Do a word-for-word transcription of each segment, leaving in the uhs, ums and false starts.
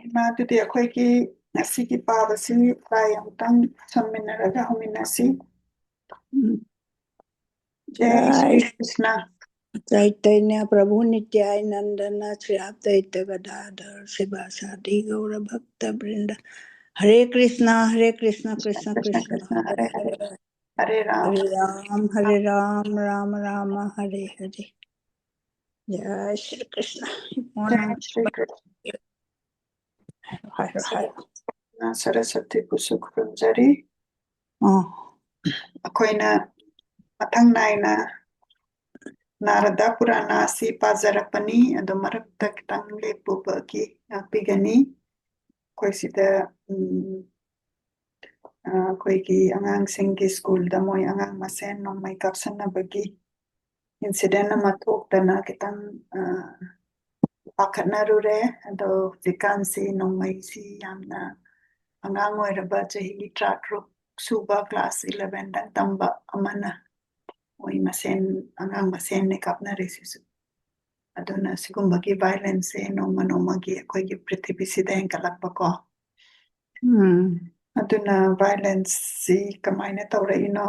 ꯏꯃꯥ, ꯑꯗꯨꯗꯤ ꯑꯩꯈꯣꯏꯒꯤ ꯉꯁꯤꯒꯤ ꯄꯥꯕꯁꯤ ꯂꯥꯏ ꯑꯃꯨꯛꯇꯪ ꯁꯣꯟꯃꯤꯟꯅꯔꯒ ꯍꯧꯃꯤꯟꯅꯁꯤ꯫ ꯎꯝ꯫ ꯖꯥꯏ ꯁ꯭ꯔꯤ ꯖꯥꯏ ꯀ꯭ꯔꯤꯁꯅ꯫ चैतन्य प्रभु नित्यानंदन श्री अद्वैत गदाधर श्रीवासादि गौर भक्त वृंद। हरे कृष्णा, हरे कृष्णा, कृष्णा कृष्ण कृष्णा, कृष्ण, हरे हरे, हरे राम। हरे राम, हरे राम, राम राम, हरे हरे। जय श्री कृष्णा। जय श्री कृष्ण। हर हर। ꯅ ꯁꯔꯁꯋꯇꯤꯕꯨꯁꯨ ꯈꯨꯔꯨꯝꯖꯔꯤ꯫ ꯑꯣ꯫ ꯑꯩꯈꯣꯏꯅ ꯃꯊꯪ ꯅꯥꯏꯅ ꯅꯥꯔꯗ ꯄꯨꯔꯥꯅꯥ ꯑꯁꯤ ꯄꯥꯖꯔꯛꯄꯅꯤ, ꯑꯗꯣ ꯃꯔꯛꯇ ꯈꯤꯇꯪ ꯂꯦꯞꯄꯨꯕꯒꯤ ꯉꯥꯛꯄꯤꯒꯅꯤ꯫ ꯑꯩꯈꯣꯏ ꯁꯤꯗ, ꯎꯝ, ꯑ, ꯑꯩꯈꯣꯏꯒꯤ ꯑꯉꯥꯡꯁꯤꯡꯒꯤ ꯁ꯭ꯀꯨꯜꯗ ꯃꯣꯏ ꯑꯉꯥꯡ ꯃꯁꯦꯟ ꯅꯣꯡꯃꯩ ꯀꯥꯞꯁꯟꯅꯕꯒꯤ incident ꯑꯃ ꯊꯣꯛꯇꯅ ꯈꯤꯇꯪ, ꯑ, ꯄꯥꯈꯠꯅꯔꯨꯔꯦ꯫ ꯑꯗꯣ ꯍꯧꯖꯤꯛꯀꯥꯟꯁꯤ ꯅꯣꯡꯃꯩꯁꯤ ꯌꯥꯝꯅ ꯑꯉꯥꯡ ꯑꯣꯏꯔꯕ ꯆꯍꯤ ꯇꯔꯥꯇꯔꯨꯛ ꯁꯨꯕ class eleven ꯗ ꯇꯝꯕ ꯑꯃꯅ ꯃꯣꯏ ꯃꯁꯦꯟ, ꯑꯉꯥꯡ ꯃꯁꯦꯟꯅꯦ ꯀꯥꯞꯅꯔꯤꯁꯤꯁꯨ꯫ ꯑꯗꯨꯅ ꯁꯤꯒꯨꯝꯕꯒꯤ violence ꯁꯦ ꯅꯣꯡꯃ ꯅꯣꯡꯃꯒꯤ ꯑꯩꯈꯣꯏꯒꯤ ꯄ꯭ꯔꯤꯊꯤꯕꯤꯁꯤꯗ ꯍꯦꯟꯒꯠꯂꯛꯄꯀꯣ꯫ ꯎꯝ꯫ ꯑꯗꯨꯅ violence ꯁꯤ ꯀꯃꯥꯏꯅ ꯇꯧꯔꯛꯏꯅꯣ,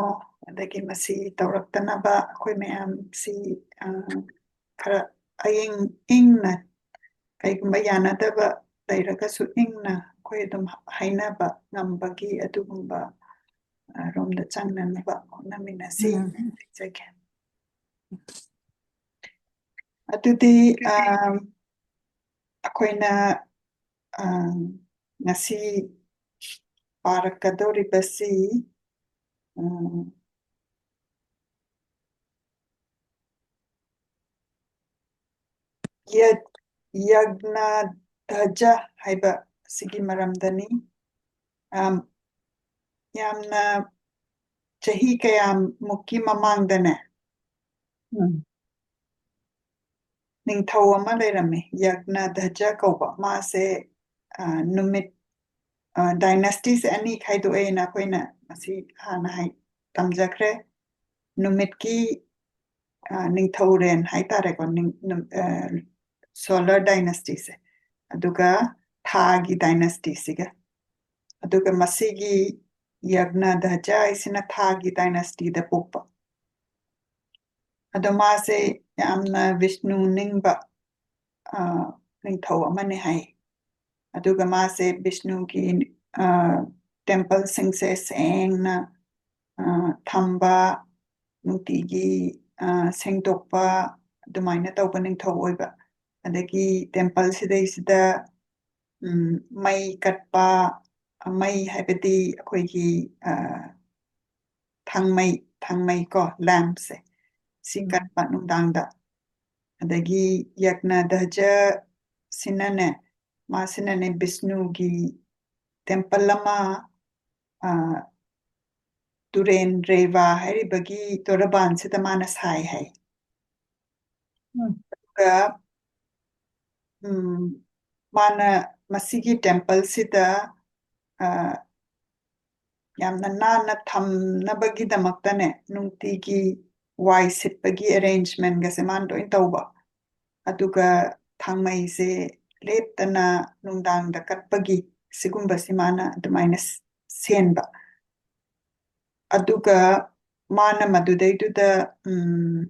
ꯑꯗꯒꯤ ꯃꯁꯤ ꯇꯧꯔꯛꯇꯅꯕ ꯑꯩꯈꯣꯏ ꯃꯌꯥꯝꯁꯤ, ꯑ, ꯈꯔ ꯑꯌꯤꯡ ꯏꯪꯅ, ꯀꯩꯒꯨꯝꯕ ꯌꯥꯅꯗꯕ ꯂꯩꯔꯒꯁꯨ ꯏꯪꯅ ꯑꯩꯈꯣꯏ ꯑꯗꯨꯝ ꯍꯥꯏꯅꯕ ꯉꯝꯕꯒꯤ ꯑꯗꯨꯒꯨꯝꯕ, ꯑ, ꯔꯣꯝꯗ ꯆꯪꯅꯅꯕ ꯍꯣꯠꯅꯃꯤꯟꯅꯁꯤ꯫ ꯎꯝ꯫ ꯍꯥꯏꯖꯒꯦ꯫ ꯑꯗꯨꯗꯤ, ꯑ, ꯑꯩꯈꯣꯏꯅ, ꯑ, ꯉꯁꯤ ꯄꯥꯔꯛꯀꯗꯧꯔꯤꯕꯁꯤ, ꯎꯝ, ꯌ-, ꯌꯒ꯭ꯅꯙ꯭ꯋꯖ ꯍꯥꯏꯕ ꯁꯤꯒꯤ ꯃꯔꯝꯗꯅꯤ꯫ ꯑꯝ, ꯌꯥꯝꯅ ꯆꯍꯤ ꯀꯌꯥꯃꯨꯛꯀꯤ ꯃꯃꯥꯡꯗꯅꯦ, ꯎꯝ꯫ ꯅꯤꯡꯊꯧ ꯑꯃ ꯂꯩꯔꯝꯃꯤ, ꯌꯒ꯭ꯅꯙ꯭ꯋꯖ ꯀꯧꯕ꯫ ꯃꯥꯁꯦ, ꯑ, ꯅꯨꯃꯤꯠ, ꯑ, dynasty ꯁꯦ ꯑꯅꯤ ꯈꯥꯏꯗꯣꯛꯑꯦꯅ ꯑꯩꯈꯣꯏꯅ ꯉꯁꯤ ꯍꯥꯟꯅ ꯍꯥꯏ, ꯇꯝꯖꯈ꯭ꯔꯦ꯫ ꯅꯨꯃꯤꯠꯀꯤ, ꯑ, ꯅꯤꯡꯊꯧꯔꯦꯟ ꯍꯥꯏꯇꯥꯔꯦꯀꯣ, ꯅꯤꯡ-, ꯅꯨꯝ-, ꯑ, solar dynasty ꯁꯦ꯫ ꯑꯗꯨꯒ ꯊꯥꯒꯤ dynasty ꯁꯤꯒ꯫ ꯑꯗꯨꯒ ꯃꯁꯤꯒꯤ ꯌꯒ꯭ꯅꯙꯖ ꯍꯥꯏꯁꯤꯅ ꯊꯥꯒꯤ dynasty ꯗ ꯄꯣꯛꯄ꯫ ꯑꯗꯣ ꯃꯥꯁꯦ ꯌꯥꯝꯅ ꯚꯤꯁꯅꯨ ꯅꯤꯡꯕ, ꯑ, ꯅꯤꯡꯊꯧ ꯑꯃꯅꯦ ꯍꯥꯏ꯫ ꯑꯗꯨꯒ ꯃꯥꯁꯦ ꯚꯤꯁꯅꯨꯒꯤ, ꯑ, temple ꯁꯤꯡꯁꯦ ꯁꯦꯡꯅ, ꯑ, ꯊꯝꯕ, ꯅꯨꯡꯇꯤꯒꯤ, ꯑ, ꯁꯦꯡꯗꯣꯛꯄ, ꯑꯗꯨꯃꯥꯏꯅ ꯇꯧꯕ ꯅꯤꯡꯊꯧ ꯑꯣꯏꯕ꯫ ꯑꯗꯒꯤ temple ꯁꯤꯗꯩꯁꯤꯗ, ꯎꯝ, ꯃꯩ ꯀꯠꯄ, ꯃꯩ ꯍꯥꯏꯕꯗꯤ ꯑꯩꯈꯣꯏꯒꯤ, ꯑ, ꯊꯥꯡꯃꯩ, ꯊꯥꯡꯃꯩ ꯀꯣ, lamp ꯁꯦ, ꯁꯤ ꯎꯝ꯫ ꯀꯠꯄ ꯅꯨꯡꯗꯥꯡꯗ꯫ ꯑꯗꯒꯤ ꯌꯒ꯭ꯅꯙꯖ ꯁꯤꯅꯅꯦ, ꯃꯥꯁꯤꯅꯅꯦ ꯚꯤꯁꯅꯨꯒꯤ temple ꯑꯃ, ꯑ, ꯇꯨꯔꯦꯟ ꯔꯦꯋꯥ ꯍꯥꯏꯔꯤꯕꯒꯤ ꯇꯣꯔꯕꯥꯟꯁꯤꯗ ꯃꯥꯅ ꯁꯥꯏ ꯍꯥꯏ꯫ ꯎꯝ꯫ ꯑꯗꯨꯒ, ꯎꯝ, ꯃꯥꯅ ꯃꯁꯤꯒꯤ temple ꯁꯤꯗ, ꯑ, ꯌꯥꯝꯅ ꯅꯥꯟꯅ ꯊꯝꯅꯕꯒꯤꯗꯃꯛꯇꯅꯦ, ꯅꯨꯡꯇꯤꯒꯤ ꯋꯥꯏ ꯁꯤꯠꯄꯒꯤ arrangement ꯒꯁꯦ ꯃꯥꯅ ꯂꯣꯏ ꯇꯧꯕ꯫ ꯑꯗꯨꯒ ꯊꯥꯡꯃꯩꯁꯦ ꯂꯦꯞꯇꯅ ꯅꯨꯡꯗꯥꯡꯗ ꯀꯠꯄꯒꯤ ꯁꯤꯒꯨꯝꯕꯁꯤ ꯃꯥꯅ ꯑꯗꯨꯃꯥꯏꯅ ꯁ-, ꯁꯦꯝꯕ꯫ ꯑꯗꯨꯒ ꯃꯥꯅ ꯃꯗꯨꯗꯩꯗꯨꯗ, ꯎꯝ,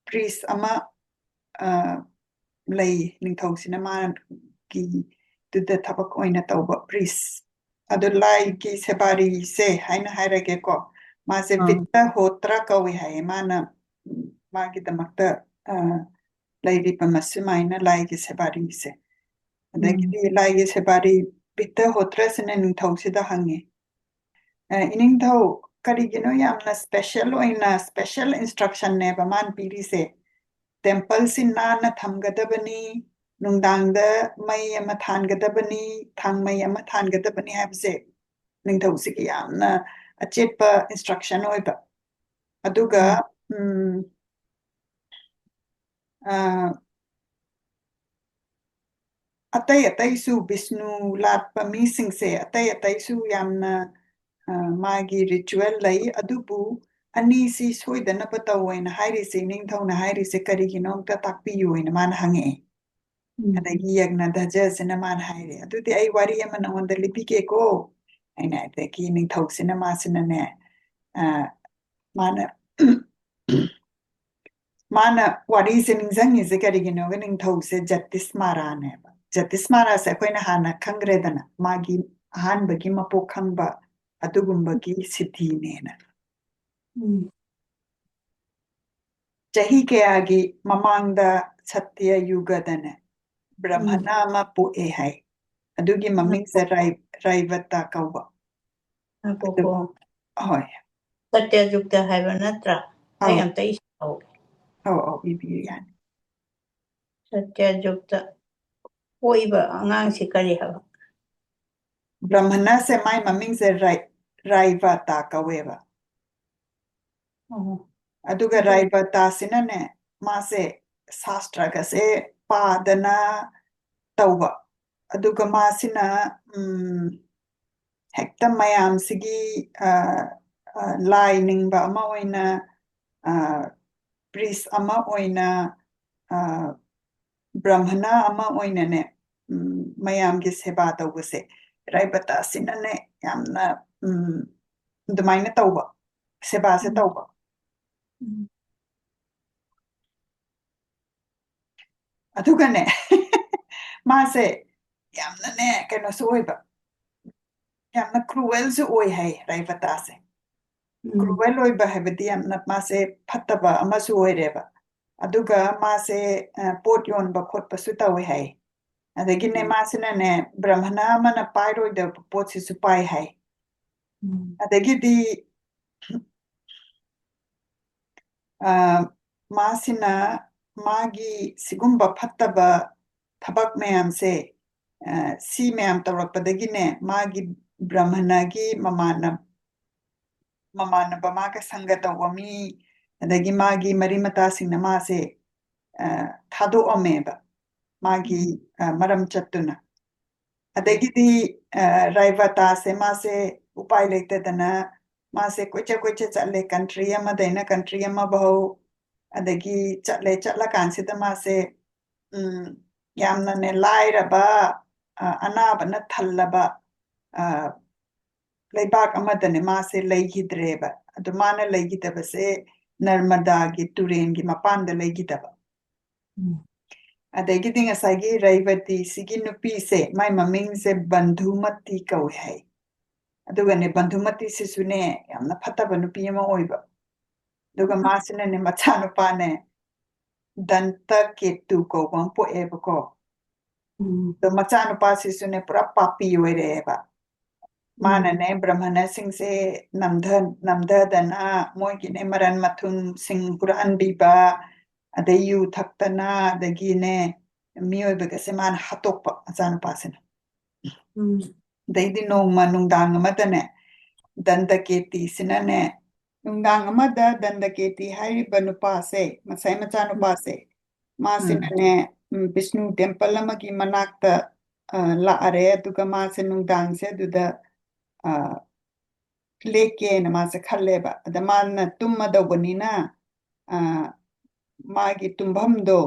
priest ꯑꯃ, ꯑ, ꯂꯩ, ꯅꯤꯡꯊꯧꯁꯤꯅ ꯃꯥꯒꯤꯗꯨꯗ ꯊꯕꯛ ꯑꯣꯏꯅ ꯇꯧꯕ priest꯫ ꯑꯗꯣ ꯂꯥꯏꯒꯤ ꯁꯦꯕꯥꯔꯤꯁꯦ ꯍꯥꯏꯅ ꯍꯥꯏꯔꯒꯦꯀꯣ, ꯃꯥꯁꯦ ꯑꯥ꯫ ꯚꯤꯠꯇ ꯍꯣꯇ꯭ꯔ ꯀꯧꯏ ꯍꯥꯏꯌꯦ꯫ ꯃꯥꯅ, ꯎꯝ, ꯃꯥꯒꯤꯗꯃꯛꯇ, ꯑ, ꯂꯩꯔꯤꯕ ꯃꯁꯨꯃꯥꯏꯅ ꯂꯥꯏꯒꯤ ꯁꯦꯕꯥꯔꯤꯁꯦ꯫ ꯑꯗꯒꯤꯗꯤ ꯎꯝ꯫ ꯂꯥꯏꯒꯤ ꯁꯦꯕꯥꯔꯤ ꯚꯤꯠꯇ ꯍꯣꯇ꯭ꯔꯁꯤꯅ ꯅꯤꯡꯊꯧꯁꯤꯗ ꯍꯪꯉꯤ, "ꯑ, ꯏꯅꯤꯡꯊꯧ, ꯀꯔꯤꯒꯤꯅꯣ ꯌꯥꯝꯅ special ꯑꯣꯏꯅ, special instruction ꯅꯦꯕ ꯃꯥꯅ ꯄꯤꯔꯤꯁꯦ? Temple ꯁꯤ ꯅꯥꯟꯅ ꯊꯝꯒꯗꯕꯅꯤ, ꯅꯨꯡꯗꯥꯡꯗ ꯃꯩ ꯑꯃ ꯊꯥꯟꯒꯗꯕꯅꯤ, ꯊꯥꯡꯃꯩ ꯑꯃ ꯊꯥꯟꯒꯗꯕꯅꯤ" ꯍꯥꯏꯕꯁꯦ ꯅꯤꯡꯊꯧꯁꯤꯒꯤ ꯌꯥꯝꯅ ꯑꯆꯦꯠꯄ instruction ꯑꯣꯏꯕ꯫ ꯑꯗꯨꯒ, ꯎꯝ꯫ ꯎꯝ, ꯑ, ꯑꯇꯩ ꯑꯇꯩꯁꯨ ꯚꯤꯁꯅꯨ ꯂꯥꯠꯄ ꯃꯤꯁꯤꯡꯁꯦ ꯑꯇꯩ ꯑꯇꯩꯁꯨ ꯌꯥꯝꯅ, ꯑ, ꯃꯥꯒꯤ ritual ꯂꯩ, ꯑꯗꯨꯕꯨ ꯑꯅꯤꯁꯤ ꯁꯣꯏꯗꯅꯕ ꯇꯧ ꯍꯥꯏꯅ ꯍꯥꯏꯔꯤꯁꯦ, ꯅꯤꯡꯊꯧꯅ ꯍꯥꯏꯔꯤꯁꯦ ꯀꯔꯤꯒꯤꯅꯣ ꯑꯝꯇ ꯇꯥꯛꯄꯤꯌꯨ ꯍꯥꯏꯅ ꯃꯥꯅ ꯍꯪꯉꯛꯑꯦ꯫ ꯎꯝ꯫ ꯑꯗꯒꯤ ꯌꯒꯅ ꯙꯖꯁꯤꯅ ꯃꯥꯅ ꯍꯥꯏꯔꯦ, "ꯑꯗꯨꯗꯤ ꯑꯩ ꯋꯥꯔꯤ ꯑꯃ ꯅꯉꯣꯟꯗ ꯂꯤꯕꯤꯒꯦꯀꯣ" ꯍꯥꯏꯅ꯫ ꯑꯗꯒꯤ ꯅꯤꯡꯊꯧꯁꯤꯅ ꯃꯥꯁꯤꯅꯅꯦ, ꯑ, ꯃꯥꯅ, ꯃꯥꯅ ꯋꯥꯔꯤꯁꯦ ꯅꯤꯡꯁꯤꯡꯉꯤꯁꯦ ꯀꯔꯤꯒꯤꯅꯣꯒ, ꯅꯤꯡꯊꯧꯁꯦ ꯖꯇꯤꯁ ꯃꯥꯔꯥꯅꯦꯕ꯫ ꯖꯇꯤꯁ ꯃꯥꯔꯥꯁꯦ ꯑꯩꯈꯣꯏꯅ ꯍꯥꯟꯅ ꯈꯪꯈ꯭ꯔꯦꯗꯅ, ꯃꯥꯒꯤ ꯑꯍꯥꯟꯕꯒꯤ ꯃꯄꯣꯛ ꯈꯪꯕ ꯑꯗꯨꯒꯨꯝꯕꯒꯤ ꯁꯤꯗꯤꯅꯦꯅ꯫ ꯎꯝ꯫ ꯆꯍꯤ ꯀꯌꯥꯒꯤ ꯃꯃꯥꯡꯗ ꯁꯇ꯭ꯌ ꯌꯨꯒꯗꯅꯦ ꯕ꯭ꯔꯥꯍꯃꯅ ꯎꯝ꯫ ꯑꯃ ꯄꯣꯛꯑꯦ ꯍꯥꯏ꯫ ꯑꯗꯨꯒꯤ ꯃꯃꯤꯡꯁꯦ ꯉꯥꯏꯈꯣꯀꯣ꯫ ꯔꯥꯏ-, ꯔꯥꯏꯕꯇ ꯀꯧꯕ꯫ ꯉꯥꯏꯈꯣꯀꯣ꯫ ꯑꯗꯨ-, ꯍꯣꯏ꯫ ꯁꯇ꯭ꯌ ꯌꯨꯒꯇ ꯍꯥꯏꯕ ꯅꯠꯇ꯭ꯔꯥ? ꯑꯩ ꯑꯧ꯫ ꯑꯝꯇ ꯏꯁꯜꯍꯧꯒꯦ꯫ ꯑꯧ, ꯑꯧ, ꯏꯕꯤꯌꯨ ꯌꯥꯅꯤ꯫ ꯁꯇ꯭ꯌ ꯌꯨꯒꯇ ꯄꯣꯛꯏꯕ ꯑꯉꯥꯡꯁꯤ ꯀꯔꯤ ꯍꯥꯏꯕ? ꯕ꯭ꯔꯥꯍꯃꯅꯁꯦ ꯃꯥꯏ ꯃꯃꯤꯡꯁꯦ ꯔꯥꯏ-, ꯔꯥꯏꯕꯇ ꯀꯧꯋꯦꯕ꯫ ꯑꯣ꯫ ꯑꯗꯨꯒ ꯑꯗꯨ ꯔꯥꯏꯕꯇꯥꯁꯤꯅꯅꯦ, ꯃꯥꯁꯦ ꯁꯥꯁꯇ꯭ꯔꯒꯁꯦ ꯄꯥꯗꯅ ꯇꯧꯕ꯫ ꯑꯗꯨꯒ ꯃꯥꯁꯤꯅ, ꯎꯝ, ꯍꯦꯛꯇ ꯃꯌꯥꯝꯁꯤꯒꯤ, ꯑ, ꯑ, ꯂꯥꯏ ꯅꯤꯡꯕ ꯑꯃ ꯑꯣꯏꯅ, ꯑ, priest ꯑꯃ ꯑꯣꯏꯅ, ꯑ, ꯕ꯭ꯔꯥꯍꯃꯅ ꯑꯃ ꯑꯣꯏꯅꯅꯦ, ꯎꯝ, ꯃꯌꯥꯝꯒꯤ ꯁꯦꯕꯥ ꯇꯧꯕꯁꯦ ꯔꯥꯏꯕꯇꯥꯁꯤꯅꯅꯦ ꯌꯥꯝꯅ, ꯎꯝ, ꯑꯗꯨꯃꯥꯏꯅ ꯇꯧꯕ, ꯁꯦꯕꯥꯁꯦ ꯎꯝ꯫ ꯇꯧꯕ꯫ ꯎꯝ꯫ ꯑꯗꯨꯒꯅꯦ, ꯃꯥꯁꯦ ꯌꯥꯝꯅꯅꯦ ꯀꯩꯅꯣꯁꯨ ꯑꯣꯏꯕ, ꯌꯥꯝꯅ cruelꯁꯨ ꯑꯣꯏ ꯍꯥꯏ ꯔꯥꯏꯕꯇꯥꯁꯦ꯫ ꯎꯝ꯫ Cruel ꯑꯣꯏꯕ ꯍꯥꯏꯕꯗꯤ ꯌꯥꯝꯅ ꯃꯥꯁꯦ ꯐꯠꯇꯕ ꯑꯃꯁꯨ ꯑꯣꯏꯔꯦꯕ꯫ ꯑꯗꯨꯒ ꯃꯥꯁꯦ, ꯑ, ꯄꯣꯠ ꯌꯣꯟꯕ ꯈꯣꯠꯄꯁꯨ ꯇꯧꯋꯦ ꯍꯥꯏ꯫ ꯑꯗꯒꯤꯅꯦ, ꯎꯝ꯫ ꯃꯥꯁꯤꯅꯅꯦ ꯕ꯭ꯔꯥꯍꯃꯅ ꯑꯃꯅ ꯄꯥꯏꯔꯣꯏꯗꯕ ꯄꯣꯠꯁꯤꯁꯨ ꯄꯥꯏ ꯍꯥꯏ꯫ ꯎꯝ꯫ ꯑꯗꯒꯤꯗꯤ, ꯑ, ꯃꯥꯁꯤꯅ ꯃꯥꯒꯤ ꯁꯤꯒꯨꯝꯕ ꯐꯠꯇꯕ ꯊꯕꯛ ꯃꯌꯥꯝꯁꯦ, ꯑ, ꯁꯤ ꯃꯌꯥꯝ ꯇꯧꯔꯛꯄꯗꯒꯤꯅꯦ, ꯃꯥꯒꯤ ꯕ꯭ꯔꯥꯍꯃꯅꯒꯤ ꯃꯃꯥꯟꯅ-, ꯃꯃꯥꯟꯅꯕ ꯃꯥꯒ ꯁꯪꯒ ꯇꯧꯕ ꯃꯤ, ꯑꯗꯒꯤ ꯃꯥꯒꯤ ꯃꯔꯤ ꯃꯇꯥꯁꯤꯡꯅ ꯃꯥꯁꯦ, ꯑ, ꯊꯥꯗꯣꯛꯑꯝꯃꯦꯕ, ꯃꯥꯒꯤ, ꯎꯝ꯫ ꯑ, ꯃꯔꯝ ꯆꯠꯇꯨꯅ꯫ ꯎꯝ꯫ ꯑꯗꯒꯤꯗꯤ, ꯑ, ꯔꯥꯏꯕꯇꯥꯁꯦ ꯃꯥꯁꯦ ꯎꯄꯥꯏ ꯂꯩꯇꯗꯅ ꯃꯥꯁꯦ ꯀꯣꯏꯆꯠ ꯀꯣꯏꯆꯠ ꯆꯠꯂꯦ, country ꯑꯃꯗꯩꯅ country ꯑꯃꯐꯥꯎ꯫ ꯑꯗꯒꯤ ꯆꯠꯂꯦ, ꯆꯠꯂꯀꯥꯟꯁꯤꯗ ꯃꯥꯁꯦ, ꯎꯝ, ꯌꯥꯝꯅꯅꯦ ꯂꯥꯏꯔꯕ, ꯑ, ꯑꯅꯥꯕꯅ ꯊꯜꯂꯕ, ꯑ, ꯂꯩꯕꯥꯛ ꯑꯃꯗꯅꯦ ꯃꯥꯁꯦ ꯂꯩꯈꯤꯗ꯭ꯔꯦꯕ꯫ ꯑꯗꯨ ꯃꯥꯅ ꯂꯩꯈꯤꯗꯕꯁꯦ ꯅꯔꯃꯗꯥꯒꯤ ꯇꯨꯔꯦꯟꯒꯤ ꯃꯄꯥꯟꯗ ꯂꯩꯈꯤꯗꯕ꯫ ꯎꯝ꯫ ꯑꯗꯒꯤꯗꯤ ꯉꯁꯥꯏꯒꯤ ꯔꯩꯕꯇꯤꯁꯤꯒꯤ ꯅꯨꯄꯤꯁꯦ, ꯃꯥꯏ ꯃꯃꯤꯡꯁꯦ ꯕꯟꯙꯨꯃꯇꯤ ꯀꯧꯏ ꯍꯥꯏ꯫ ꯑꯗꯨꯒꯅꯦ ꯕꯟꯙꯨꯃꯇꯤꯁꯤꯁꯨꯅꯦ ꯌꯥꯝꯅ ꯐꯠꯇꯕ ꯅꯨꯄꯤ ꯑꯃ ꯑꯣꯏꯕ꯫ ꯑꯗꯨꯒ ꯃꯥꯁꯤꯅꯅꯦ ꯃꯆꯥꯅꯨꯄꯥꯅꯦ ꯗꯟꯇ ꯀꯦꯇꯨ ꯀꯧꯕ ꯑꯃ ꯄꯣꯛꯑꯦꯕꯀꯣ꯫ ꯎꯝ꯫ ꯑꯗꯣ ꯃꯆꯥꯅꯨꯄꯥꯁꯤꯁꯨꯅꯦ ꯄꯨꯔꯥ ꯄꯥꯄꯤ ꯑꯣꯏꯔꯛꯑꯦꯕ꯫ ꯎꯝ꯫ ꯃꯥꯅꯅꯦ ꯕ꯭ꯔꯥꯍꯃꯅꯁꯤꯡꯁꯦ ꯅꯝꯊ-, ꯅꯝꯊꯗꯅ ꯃꯣꯏꯒꯤꯅꯦ ꯃꯔꯟ ꯃꯊꯨꯝꯁꯤꯡ ꯍꯨꯔꯥꯟꯕꯤꯕ, ꯑꯗꯩ ꯌꯨ ꯊꯛꯇꯅ, ꯑꯗꯒꯤꯅꯦ ꯃꯤꯑꯣꯏꯕꯒꯁꯦ ꯃꯥꯅ ꯍꯥꯠꯇꯣꯛꯄ ꯃꯆꯥꯅꯨꯄꯥꯁꯤꯅ꯫ ꯎꯝ꯫ ꯑꯗꯩꯗꯤ ꯅꯣꯡꯃ ꯅꯨꯡꯗꯥꯡ ꯑꯃꯗꯅꯦ ꯗꯟꯗꯀꯦꯇꯤꯁꯤꯅꯅꯦ, ꯅꯨꯡꯗꯥꯡ ꯑꯃꯗ ꯗꯟꯗꯀꯦꯇꯤ ꯍꯥꯏꯔꯤꯕ ꯅꯨꯄꯥꯁꯦ, ꯉꯁꯥꯏ ꯃꯆꯥꯅꯨꯄꯥꯁꯦ, ꯎꯝ꯫ ꯃꯥꯁꯤꯅꯅꯦ, ꯎꯝ, ꯕꯤꯁꯅꯨ ꯇꯦꯝꯄꯜ ꯑꯃꯒꯤ ꯃꯅꯥꯛꯇ, ꯑ, ꯂꯥꯛꯑꯔꯦ꯫ ꯑꯗꯨꯒ ꯃꯥꯁꯦ ꯅꯨꯡꯗꯥꯡꯁꯦ ꯑꯗꯨꯗ, ꯑ, ꯂꯦꯛꯀꯦꯅ ꯃꯥꯁꯦ ꯈꯜꯂꯦꯕ꯫ ꯑꯗ ꯃꯥꯅ ꯇꯨꯝꯃꯗꯧꯕꯅꯤꯅ, ꯑ, ꯃꯥꯒꯤ ꯇꯨꯝꯐꯝꯗꯣ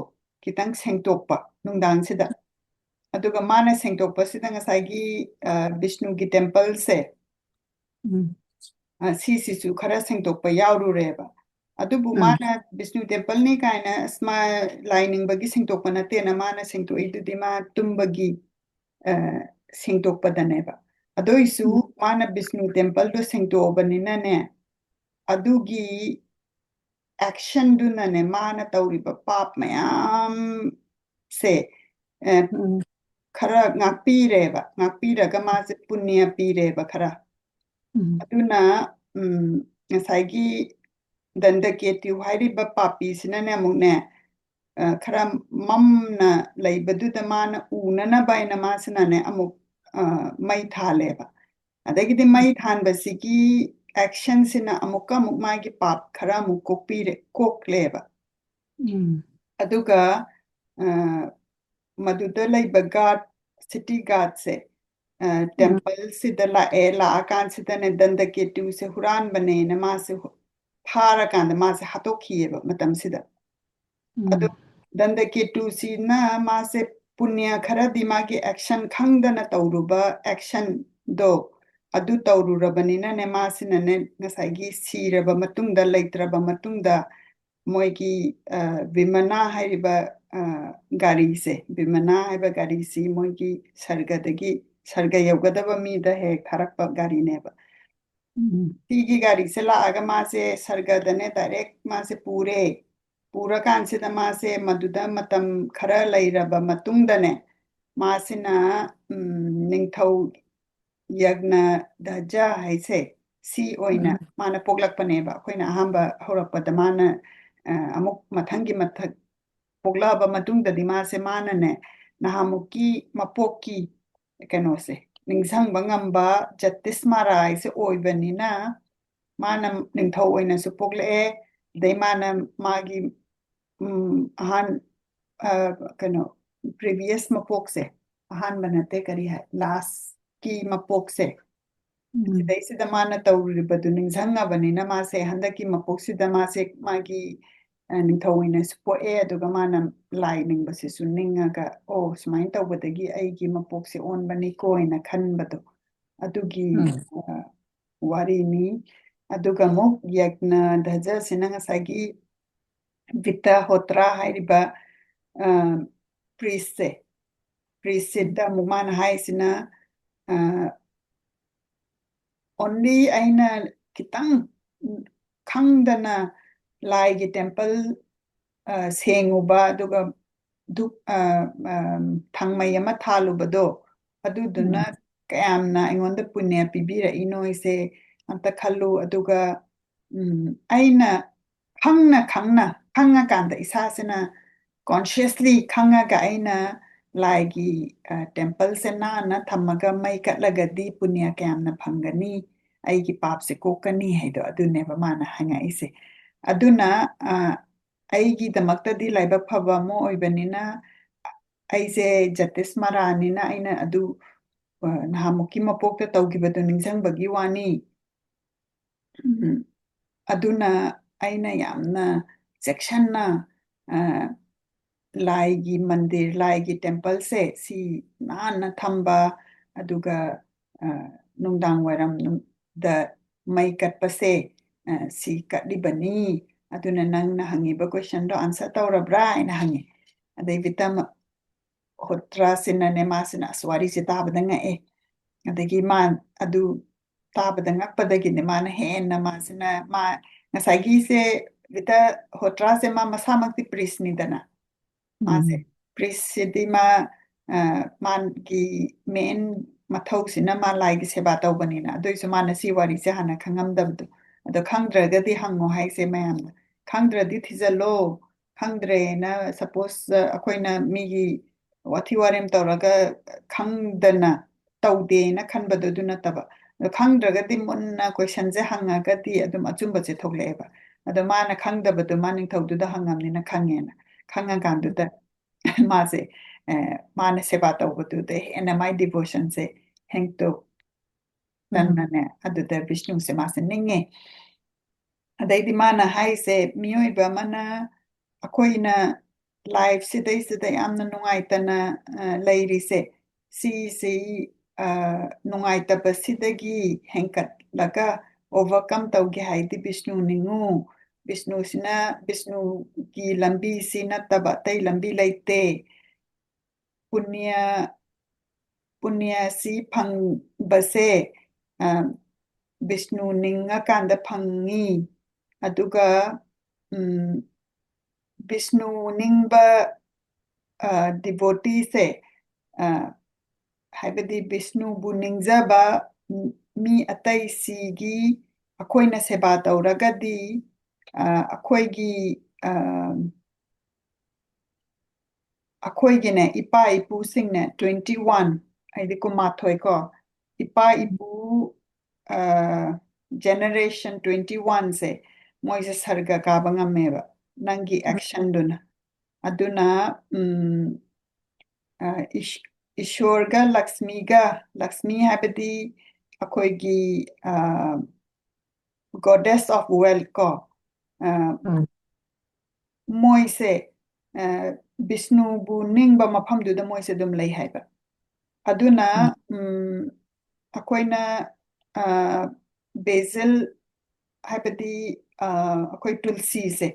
ꯈꯤꯇꯪ ꯁꯦꯡꯇꯣꯛꯄ ꯅꯨꯡꯗꯥꯡꯁꯤꯗ꯫ ꯑꯗꯨꯒ ꯃꯥꯅ ꯁꯦꯡꯇꯣꯛꯄꯁꯤꯗ ꯉꯁꯥꯏꯒꯤ, ꯑ, ꯕꯤꯁꯅꯨꯒꯤ ꯇꯦꯝꯄꯜꯁꯦ, ꯎꯝ꯫ ꯑ, ꯁꯤꯁꯤꯁꯨ ꯈꯔ ꯁꯦꯡꯇꯣꯛꯄ ꯌꯥꯎꯔꯨꯔꯦꯕ꯫ ꯑꯗꯨꯕꯨ ꯎꯝ꯫ ꯃꯥꯅ ꯕꯤꯁꯅꯨ ꯇꯦꯝꯄꯜꯅꯤ ꯀꯥꯏꯅ ꯑꯁ ꯃꯥ ꯂꯥꯏ ꯅꯤꯡꯕꯒꯤ ꯁꯦꯡꯇꯣꯛꯄ ꯅꯠꯇꯦꯅ ꯃꯥꯅ ꯁꯦꯡꯇꯣꯛꯏꯗꯨꯗꯤ ꯃꯥ ꯇꯨꯝꯕꯒꯤ, ꯑ, ꯁꯦꯡꯇꯣꯛꯄꯗꯅꯦꯕ꯫ ꯑꯗꯨꯏꯁꯨ ꯎꯝ꯫ ꯃꯥꯅ ꯕꯤꯁꯅꯨ ꯇꯦꯝꯄꯜꯗꯣ ꯁꯦꯡꯇꯣꯛꯑꯕꯅꯤꯅꯅꯦ, ꯑꯗꯨꯒꯤ actionꯗꯨꯅꯅꯦ ꯃꯥꯅ ꯇꯧꯔꯤꯕ ꯄꯥꯞ ꯃꯌꯥꯝꯁꯦ, ꯑ, ꯎꯝ꯫ ꯈꯔ ꯉꯥꯛꯄꯤꯔꯦꯕ, ꯉꯥꯛꯄꯤꯔꯒ ꯃꯥꯁꯦ ꯄꯨꯅ꯭ꯌ ꯄꯤꯔꯦꯕ ꯈꯔ꯫ ꯎꯝ꯫ ꯑꯗꯨꯅ, ꯎꯝ, ꯉꯁꯥꯏꯒꯤ ꯗꯟꯗꯀꯦꯇꯨ ꯍꯥꯏꯔꯤꯕ ꯄꯥꯄꯤꯁꯤꯅꯅꯦ ꯑꯃꯨꯛꯅꯦ, ꯑ, ꯈꯔ ꯃꯝꯅ ꯂꯩꯕꯗꯨꯗ ꯃꯥꯅ ꯎꯅꯅꯕ ꯍꯥꯏꯅ ꯃꯥꯁꯤꯅꯅꯦ ꯑꯃꯨꯛ, ꯑ, ꯃꯩ ꯊꯥꯜꯂꯦꯕ꯫ ꯑꯗꯒꯤꯗꯤ ꯃꯩ ꯊꯥꯟꯕꯁꯤꯒꯤ actionꯁꯤꯅ ꯑꯃꯨꯛꯀ ꯑꯃꯨꯛ ꯃꯥꯒꯤ ꯄꯥꯞ ꯈꯔ ꯑꯃꯨꯛ ꯀꯣꯛꯄꯤꯔꯦ, ꯀꯣꯛꯂꯦꯕ꯫ ꯎꯝ꯫ ꯑꯗꯨꯒ, ꯑ, ꯃꯗꯨꯗ ꯂꯩꯕ guard, city guardꯁꯦ, ꯑ, ꯎꯝ꯫ templeꯁꯤꯗ ꯂꯥꯛꯑꯦ, ꯂꯥꯛꯑꯀꯥꯟꯁꯤꯗꯅꯦ ꯗꯟꯗꯀꯦꯇꯨꯁꯦ ꯍꯨꯔꯥꯟꯕꯅꯦꯅ ꯃꯥꯁꯦ ꯍꯨ-, ꯐꯥꯔꯀꯥꯟꯗ ꯃꯥꯁꯦ ꯍꯥꯠꯇꯣꯛꯈꯤꯑꯕ ꯃꯇꯝꯁꯤꯗ꯫ ꯑꯗꯣ ꯎꯝ꯫ ꯗꯟꯗꯀꯦꯇꯨꯁꯤꯅ ꯃꯥꯁꯦ ꯄꯨꯅ꯭ꯌ ꯈꯔꯗꯤ ꯃꯥꯒꯤ action ꯈꯪꯗꯅ ꯇꯧꯔꯨꯕ actionꯗꯣ ꯑꯗꯨ ꯇꯧꯔꯨꯔꯕꯅꯤꯅꯅꯦ, ꯃꯥꯁꯤꯅꯅꯦ ꯉꯁꯥꯏꯒꯤ ꯁꯤꯔꯕ ꯃꯇꯨꯡꯗ, ꯂꯩꯇ꯭ꯔꯕ ꯃꯇꯨꯡꯗ ꯃꯣꯏꯒꯤ, ꯑ, ꯕꯤꯃꯅꯥ ꯍꯥꯏꯔꯤꯕ, ꯑ, ꯒꯥꯔꯤꯁꯦ, ꯕꯤꯃꯅꯥ ꯍꯥꯏꯕ ꯒꯥꯔꯤꯁꯤ ꯃꯣꯏꯒꯤ ꯁꯔꯒꯗꯒꯤ, ꯁꯔꯒ ꯌꯧꯒꯗꯕ ꯃꯤꯗ ꯍꯦꯛ ꯊꯥꯔꯛꯄ ꯒꯥꯔꯤꯅꯦꯕ꯫ ꯎꯝ꯫ ꯁꯤꯒꯤ ꯒꯥꯔꯤꯁꯦ ꯂꯥꯛꯑꯒ ꯃꯥꯁꯦ ꯁꯔꯒꯗꯅꯦ direct ꯃꯥꯁꯦ ꯄꯨꯔꯦ꯫ ꯄꯨꯔꯀꯥꯟꯁꯤꯗ ꯃꯥꯁꯦ ꯃꯗꯨꯗ ꯃꯇꯝ ꯈꯔ ꯂꯩꯔꯕ ꯃꯇꯨꯡꯗꯅꯦ, ꯃꯥꯁꯤꯅ, ꯎꯝ, ꯅꯤꯡꯊꯧ ꯌꯒ꯭ꯅ ꯙꯖ ꯍꯥꯏꯁꯦ, ꯁꯤ ꯑꯣꯏꯅ ꯎꯝ꯫ ꯃꯥꯅ ꯄꯣꯛꯂꯛꯄꯅꯦꯕ꯫ ꯑꯩꯈꯣꯏꯅ ꯑꯍꯥꯟꯕ ꯍꯧꯔꯛꯄꯗ ꯃꯥꯅ, ꯑ, ꯑꯃꯨꯛ ꯃꯊꯪꯒꯤ ꯃꯊꯛ ꯄꯣꯛꯂꯛꯑꯕ ꯃꯇꯨꯡꯗꯗꯤ ꯃꯥꯁꯦ, ꯃꯥꯅꯅꯦ ꯅꯍꯥꯟꯃꯨꯛꯀꯤ ꯃꯄꯣꯛꯀꯤ ꯀꯩꯅꯣꯁꯦ ꯅꯤꯡꯁꯤꯡꯕ ꯉꯝꯕ ꯖꯇꯤꯁ ꯃꯍꯥꯔꯥꯖꯁꯦ ꯑꯣꯏꯕꯅꯤꯅ, ꯃꯥꯅ ꯅꯤꯡꯊꯧ ꯑꯣꯏꯅꯁꯨ ꯄꯣꯛꯂꯛꯑꯦ꯫ ꯑꯗꯩ ꯃꯥꯅ ꯃꯥꯒꯤ, ꯎꯝ, ꯑꯍꯥꯟ-, ꯑ, ꯀꯩꯅꯣ, previous ꯃꯄꯣꯛꯁꯦ, ꯑꯍꯥꯟꯕ ꯅꯠꯇꯦ, ꯀꯔꯤ ꯍꯥꯏ, lastꯀꯤ ꯃꯄꯣꯛꯁꯦ, ꯎꯝ꯫ ꯁꯤꯗꯩꯁꯤꯗ ꯃꯥꯅ ꯇꯧꯔꯨꯔꯤꯕꯗꯨ ꯅꯤꯡꯁꯤꯡꯉꯕꯅꯤꯅ, ꯃꯥꯁꯦ ꯍꯟꯗꯛꯀꯤ ꯃꯄꯣꯛꯁꯤꯗ ꯃꯥꯁꯦ ꯃꯥꯒꯤ, ꯑ, ꯅꯤꯡꯊꯧ ꯑꯣꯏꯅꯁꯨ ꯄꯣꯛꯑꯦ, ꯑꯗꯨꯒ ꯃꯥꯅ ꯂꯥꯏ ꯅꯤꯡꯕꯁꯤꯁꯨ ꯅꯤꯡꯉꯒ, "ꯑꯣ, ꯁꯨꯃꯥꯏꯅ ꯇꯧꯕꯗꯒꯤ ꯑꯩꯒꯤ ꯃꯄꯣꯛꯁꯦ ꯑꯣꯟꯕꯅꯤꯀꯣ" ꯍꯥꯏꯅ ꯈꯟꯕꯗꯣ, ꯑꯗꯨꯒꯤ, ꯎꯝ꯫ ꯑ, ꯋꯥꯔꯤꯅꯤ꯫ ꯑꯗꯨꯒ ꯑꯃꯨꯛ ꯌꯒ꯭ꯅ ꯙꯖꯁꯤꯅ ꯉꯁꯥꯏꯒꯤ ꯚꯤꯇ ꯍꯣꯇ꯭ꯔꯥ ꯍꯥꯏꯔꯤꯕ, ꯑ, priestꯁꯦ, priestꯁꯤꯗ ꯑꯃꯨꯛ ꯃꯥꯅ ꯍꯥꯏꯁꯤꯅ, ꯑ, "Only ꯑꯩꯅ ꯈꯤꯇꯪ ꯈꯪꯗꯅ ꯂꯥꯏꯒꯤ temple, ꯑ, ꯁꯦꯡꯉꯨꯕ, ꯑꯗꯨꯒ ꯙꯨꯞ-, ꯑ, ꯑ, ꯊꯥꯡꯃꯩ ꯑꯃ ꯊꯥꯜꯂꯨꯕꯗꯣ, ꯑꯗꯨꯗꯨꯅ ꯎꯝ꯫ ꯀꯌꯥꯝꯅ ꯑꯩꯉꯣꯟꯗ ꯄꯨꯅ꯭ꯌ ꯄꯤꯕꯤꯔꯛꯏꯅꯣ ꯍꯥꯏꯁꯦ ꯑꯝꯇ ꯈꯜꯂꯨ꯫ ꯑꯗꯨꯒ, ꯎꯝ, ꯑꯩꯅ ꯈꯪꯅ ꯈꯪꯅ, ꯈꯪꯉꯀꯥꯟꯗ ꯏꯁꯥꯁꯤꯅ consciously ꯈꯪꯉꯒ ꯑꯩꯅ ꯂꯥꯏꯒꯤ, ꯑ, templeꯁꯦ ꯅꯥꯟꯅ ꯊꯝꯃꯒ ꯃꯩ ꯀꯠꯂꯒꯗꯤ ꯄꯨꯅ꯭ꯌ ꯀꯌꯥꯝꯅ ꯐꯪꯒꯅꯤ, ꯑꯩꯒꯤ ꯄꯥꯞꯁꯦ ꯀꯣꯛꯀꯅꯤ" ꯍꯥꯏꯗꯣ ꯑꯗꯨꯅꯦꯕ ꯃꯥꯅ ꯍꯪꯉꯛꯏꯁꯦ꯫ ꯑꯗꯨꯅ, ꯑ, ꯑꯩꯒꯤꯗꯃꯛꯇꯗꯤ ꯂꯥꯏꯕꯛ ꯐꯕ ꯑꯃ ꯑꯣꯏꯕꯅꯤꯅ, ꯑꯩꯁꯦ ꯖꯇꯤꯁ ꯃꯍꯥꯔꯥꯖꯅꯤꯅ ꯑꯩꯅ ꯑꯗꯨ, ꯑ, ꯅꯍꯥꯟꯃꯨꯛꯀꯤ ꯃꯄꯣꯛꯇ ꯇꯧꯈꯤꯕꯗꯨ ꯅꯤꯡꯁꯤꯡꯕꯒꯤ ꯋꯥꯅꯤ꯫ ꯎꯝ, ꯑꯗꯨꯅ ꯑꯩꯅ ꯌꯥꯝꯅ ꯆꯦꯛꯁꯤꯟꯅ, ꯑ, ꯂꯥꯏꯒꯤ ꯃꯟꯗꯤꯔ, ꯂꯥꯏꯒꯤ temple ꯁꯦ ꯁꯤ ꯅꯥꯟꯅ ꯊꯝꯕ, ꯑꯗꯨꯒ, ꯑ, ꯅꯨꯡꯗꯥꯡ ꯋꯥꯏꯔꯝ ꯅꯨꯡ-, ꯗ ꯃꯩ ꯀꯠꯄꯁꯦ, ꯑ, ꯁꯤ ꯀꯠꯂꯤꯕꯅꯤ꯫ ꯑꯗꯨꯅ ꯅꯪꯅ ꯍꯪꯉꯤꯕ question ꯗꯣ answer ꯇꯧꯔꯕ꯭ꯔꯥ ꯍꯥꯏꯅ ꯍꯪꯉꯤ꯫ ꯑꯗꯩ ꯕꯤꯇꯥ ꯃ-, ꯍꯣꯇ꯭ꯔꯥꯁꯤꯅꯅꯦ, ꯃꯥꯁꯤꯅ ꯑꯁ ꯋꯥꯔꯤꯁꯦ ꯇꯥꯕꯗ ꯉꯛꯑꯦ꯫ ꯑꯗꯒꯤ ꯃꯥ ꯑꯗꯨ ꯇꯥꯕꯗ ꯉꯛꯄꯗꯒꯤꯅꯦ ꯃꯥꯅ ꯍꯦꯟꯅ ꯃꯥꯁꯤꯅ, ꯃꯥ ꯉꯁꯥꯏꯒꯤꯁꯦ ꯕꯤꯇꯥ ꯍꯣꯇ꯭ꯔꯥꯁꯦ ꯃꯥ ꯃꯁꯥꯃꯛꯇꯤ priest ꯅꯤꯗꯅ꯫ ꯃꯥꯁꯦ ꯎꯝ꯫ Priest ꯁꯤꯗꯤ ꯃꯥ, ꯑ, ꯃꯥꯒꯤ main ꯃꯊꯧꯁꯤꯅ ꯃꯥ ꯂꯥꯏꯒꯤ ꯁꯦꯕꯥ ꯇꯧꯕꯅꯤꯅ꯫ ꯑꯗꯨꯏꯁꯨ ꯃꯥꯅ ꯁꯤ ꯋꯥꯔꯤꯁꯦ ꯍꯥꯟꯅ ꯈꯪꯉꯝꯗꯕꯗꯣ꯫ ꯑꯗꯣ ꯈꯪꯗ꯭ꯔꯒꯗꯤ ꯍꯪꯉꯣ ꯍꯥꯏꯁꯦ ꯃꯌꯥꯝꯗ꯫ ꯈꯪꯗ꯭ꯔꯗꯤ ꯊꯤꯖꯜꯂꯣ꯫ ꯈꯪꯗ꯭ꯔꯦꯅ suppose, ꯑ, ꯑꯩꯈꯣꯏꯅ ꯃꯤꯒꯤ ꯋꯥꯊꯤ ꯋꯥꯔꯦꯝ ꯇꯧꯔꯒ ꯈꯪꯗꯅ ꯇꯧꯗꯦꯅ ꯈꯟꯕꯗꯣ ꯑꯗꯨ ꯅꯠꯇꯕ꯫ ꯑꯗꯣ ꯈꯪꯗ꯭ꯔꯒꯗꯤ ꯃꯨꯟꯅ question ꯁꯦ ꯍꯪꯉꯒꯗꯤ ꯑꯗꯨꯝ ꯑꯆꯨꯝꯕꯁꯦ ꯊꯣꯛꯂꯛꯑꯦꯕ꯫ ꯑꯗꯣ ꯃꯥꯅ ꯈꯪꯗꯕꯗꯣ ꯃꯥ ꯅꯤꯡꯊꯧꯗꯨꯗ ꯍꯪꯉꯝꯅꯤꯅ ꯈꯪꯉꯦꯅ꯫ ꯈꯪꯉꯀꯥꯟꯗꯨꯗ ꯃꯥꯁꯦ, ꯑ, ꯃꯥꯅ ꯁꯦꯕꯥ ꯇꯧꯕꯗꯨꯗ ꯍꯦꯟꯅ ꯃꯥꯏ devotion ꯁꯦ ꯍꯦꯟꯇꯣꯛ-, ꯎꯝ꯫ ꯇꯟꯅꯅꯦ, ꯑꯗꯨꯗ ꯕꯤꯁꯅꯨꯁꯦ ꯃꯥꯁꯦ ꯅꯤꯡꯉꯦ꯫ ꯑꯗꯩꯗꯤ ꯃꯥꯅ ꯍꯥꯏꯁꯦ, ꯃꯤꯑꯣꯏꯕ ꯑꯃꯅ, ꯑꯩꯈꯣꯏꯅ life ꯁꯤꯗꯩꯁꯤꯗ ꯌꯥꯝꯅ ꯅꯨꯡꯉꯥꯏꯇꯅ, ꯑ, ꯂꯩꯔꯤꯁꯦ, ꯁꯤꯁꯤ, ꯑ, ꯅꯨꯡꯉꯥꯏꯇꯕꯁꯤꯗꯒꯤ ꯍꯦꯟꯒꯠꯂꯒ overcome ꯇꯧꯒꯦ ꯍꯥꯏꯗꯤ ꯕꯤꯁꯅꯨ ꯅꯤꯡꯉꯨ꯫ ꯕꯤꯁꯅꯨꯁꯤꯅ, ꯕꯤꯁꯅꯨꯒꯤ ꯂꯝꯕꯤꯁꯤ ꯅꯠꯇꯕ ꯑꯇꯩ ꯂꯝꯕꯤ ꯂꯩꯇꯦ꯫ ꯄꯨꯅ꯭ꯌ, ꯄꯨꯅ꯭ꯌꯁꯤ ꯐꯪꯕꯁꯦ, ꯑ, ꯕꯤꯁꯅꯨ ꯅꯤꯡꯉꯀꯥꯟꯗ ꯐꯪꯉꯤ꯫ ꯑꯗꯨꯒ, ꯎꯝ, ꯕꯤꯁꯅꯨ ꯅꯤꯡꯕ, ꯑ, devotee ꯁꯦ, ꯑ, ꯍꯥꯏꯕꯗꯤ ꯕꯤꯁꯅꯨꯕꯨ ꯅꯤꯡꯖꯕ ꯃꯤ ꯑꯇꯩꯁꯤꯒꯤ ꯑꯩꯈꯣꯏꯅ ꯁꯦꯕꯥ ꯇꯧꯔꯒꯗꯤ, ꯑ, ꯑꯩꯈꯣꯏꯒꯤ, ꯑ, ꯑꯩꯈꯣꯏꯒꯤꯅꯦ, ꯏꯄꯥ ꯏꯄꯨꯁꯤꯡꯅꯦ, twenty one, ꯍꯥꯏꯗꯤ ꯀꯨꯟꯃꯥꯊꯣꯏ ꯀꯣ, ꯏꯄꯥ ꯏꯄꯨ, ꯑ, generation twenty one ꯁꯦ, ꯃꯣꯏꯁꯦ ꯁꯔꯒ ꯀꯥꯕ ꯉꯝꯃꯦꯕ, ꯅꯪꯒꯤ ꯎꯝ꯫ Action ꯗꯨꯅ꯫ ꯑꯗꯨꯅ, ꯎꯝ, ꯑ, ꯏꯁ-, ꯏꯁꯣꯔꯒ ꯂꯛꯁꯃꯤꯒ, ꯂꯛꯁꯃꯤ ꯍꯥꯏꯕꯗꯤ ꯑꯩꯈꯣꯏꯒꯤ, ꯑ, goddess of wealth ꯀꯣ, ꯑ, ꯎꯝ꯫ ꯃꯣꯏꯁꯦ, ꯑ, ꯕꯤꯁꯅꯨꯕꯨ ꯅꯤꯡꯕ ꯃꯐꯝꯗꯨꯗ ꯃꯣꯏꯁꯦ ꯑꯗꯨꯝ ꯂꯩ ꯍꯥꯏꯕ꯫ ꯑꯗꯨꯅ, ꯎꯝ, ꯑꯩꯈꯣꯏꯅ, ꯑ, basil ꯍꯥꯏꯕꯗꯤ, ꯑ, ꯑꯩꯈꯣꯏ ꯇꯨꯜꯁꯤꯁꯦ,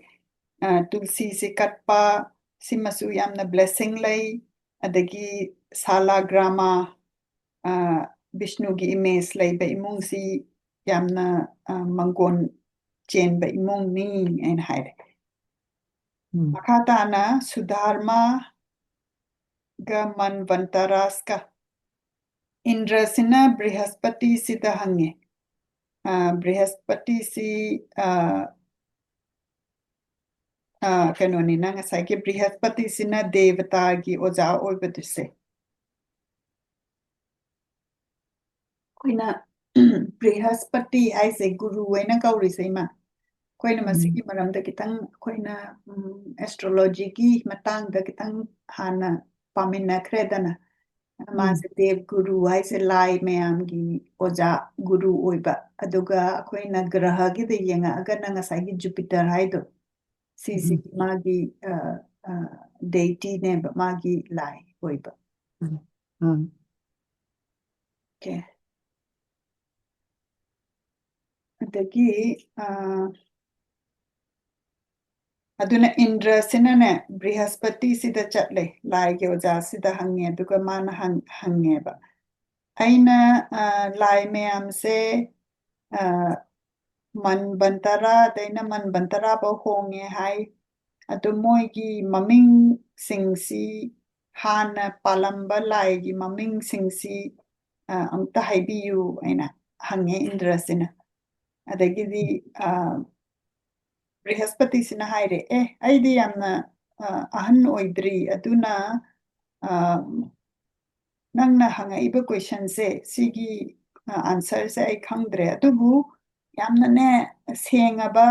ꯑ, ꯇꯨꯜꯁꯤꯁꯦ ꯀꯠꯄ, ꯁꯤꯃꯁꯨ ꯌꯥꯝꯅ blessing ꯂꯩ꯫ ꯑꯗꯒꯤ ꯁꯥꯂꯥꯒ꯭ꯔꯥꯃꯥ, ꯑ, ꯕꯤꯁꯅꯨꯒꯤ image ꯂꯩꯕ ꯏꯃꯨꯡꯁꯤ ꯌꯥꯝꯅ, ꯑ, ꯃꯪꯒꯣꯟ ꯆꯦꯟꯕ ꯏꯃꯨꯡꯅꯤ ꯍꯥꯏꯅ ꯍꯥꯏꯔꯦ꯫ ꯎꯝ꯫ ꯃꯈꯥ ꯇꯥꯅ ꯁꯨꯙꯥꯔꯃꯥꯒ ꯃꯟꯚꯟꯇꯔꯥꯁꯀ꯫ ꯏꯟꯗ꯭ꯔꯁꯤꯅ ꯕ꯭ꯔꯤꯍꯁꯄꯇꯤꯁꯤꯗ ꯍꯪꯉꯦ꯫ ꯑ, ꯕ꯭ꯔꯤꯍꯁꯄꯇꯤꯁꯤ, ꯑ, ꯑ, ꯀꯩꯅꯣꯅꯤꯅ ꯉꯁꯥꯏꯒꯤ ꯕ꯭ꯔꯤꯍꯁꯄꯇꯤꯁꯤꯅ ꯗꯦꯕꯇꯥꯒꯤ ꯑꯣꯖꯥ ꯑꯣꯏꯕꯗꯨꯁꯦ꯫ ꯑꯩꯈꯣꯏꯅ ꯕ꯭ꯔꯤꯍꯁꯄꯇꯤ ꯍꯥꯏꯁꯦ ꯒꯨꯔꯨ ꯍꯥꯏꯅ ꯀꯧꯔꯤꯁꯦ, ꯏꯃꯥ꯫ ꯑꯩꯈꯣꯏꯅ ꯎꯝ꯫ ꯃꯁꯤꯒꯤ ꯃꯔꯝꯗ ꯈꯤꯇꯪ ꯑꯩꯈꯣꯏꯅ, ꯎꯝ, astrologyꯒꯤ ꯃꯇꯥꯡꯗ ꯈꯤꯇꯪ ꯍꯥꯟꯅ ꯄꯥꯃꯤꯟꯅꯈ꯭ꯔꯦꯗꯅ꯫ ꯎꯝ꯫ ꯃꯥꯁꯦ ꯗꯦꯕ ꯒꯨꯔꯨ ꯍꯥꯏꯁꯦ ꯂꯥꯏ ꯃꯌꯥꯝꯒꯤ ꯑꯣꯖꯥ, ꯒꯨꯔꯨ ꯑꯣꯏꯕ꯫ ꯑꯗꯨꯒ ꯑꯩꯈꯣꯏꯅ ꯒ꯭ꯔꯍꯒꯤꯗ ꯌꯦꯡꯉꯛꯑꯒꯅ ꯉꯁꯥꯏꯒꯤ ꯖꯨꯄꯤꯇꯔ ꯍꯥꯏꯗꯣ, ꯁꯤꯁꯤꯒꯤ ꯎꯝ꯫ ꯃꯥꯒꯤ, ꯑ, ꯑ, deityꯅꯦꯕ, ꯃꯥꯒꯤ ꯂꯥꯏ ꯑꯣꯏꯕ꯫ ꯎꯝ꯫ ꯎꯝ꯫ Okay꯫ ꯑꯗꯒꯤ, ꯑ, ꯑꯗꯨꯅ ꯏꯟꯗ꯭ꯔꯁꯤꯅꯅꯦ, ꯕ꯭ꯔꯤꯍꯁꯄꯇꯤꯁꯤꯗ ꯆꯠꯂꯦ, ꯂꯥꯏꯒꯤ ꯑꯣꯖꯥꯁꯤꯗ ꯍꯪꯉꯦ, ꯑꯗꯨꯒ ꯃꯥꯅ ꯍꯪ-, ꯍꯪꯉꯦꯕ, "ꯑꯩꯅ, ꯑ, ꯂꯥꯏ ꯃꯌꯥꯝꯁꯦ, ꯑ, ꯃꯟꯕꯟꯇꯔꯥꯗꯩꯅ ꯃꯟꯕꯟꯇꯔꯥ ꯐꯥꯎ ꯍꯣꯡꯉꯦ ꯍꯥꯏ꯫ ꯑꯗꯨ ꯃꯣꯏꯒꯤ ꯃꯃꯤꯡꯁꯤꯡꯁꯤ, ꯍꯥꯟꯅ ꯄꯥꯜꯂꯝꯕ ꯂꯥꯏꯒꯤ ꯃꯃꯤꯡꯁꯤꯡꯁꯤ, ꯑ, ꯑꯝꯇ ꯍꯥꯏꯕꯤꯌꯨ," ꯍꯥꯏꯅ ꯍꯪꯉꯦ ꯏꯟꯗ꯭ꯔꯁꯤꯅ꯫ ꯑꯗꯒꯤꯗꯤ, ꯑ, ꯕ꯭ꯔꯤꯍꯁꯄꯇꯤꯁꯤꯅ ꯍꯥꯏꯔꯦ, "ꯑꯦ, ꯑꯩꯗꯤ ꯌꯥꯝꯅ, ꯑ, ꯑꯍꯟ ꯑꯣꯏꯗ꯭ꯔꯤ, ꯑꯗꯨꯅ, ꯑ, ꯅꯪꯅ ꯍꯪꯉꯛꯏꯕ questionꯁꯦ, ꯁꯤꯒꯤ, ꯑ, answerꯁꯦ ꯑꯩ ꯈꯪꯗ꯭ꯔꯦ꯫ ꯑꯗꯨꯕꯨ ꯌꯥꯝꯅꯅꯦ, ꯁꯦꯡꯉꯕ,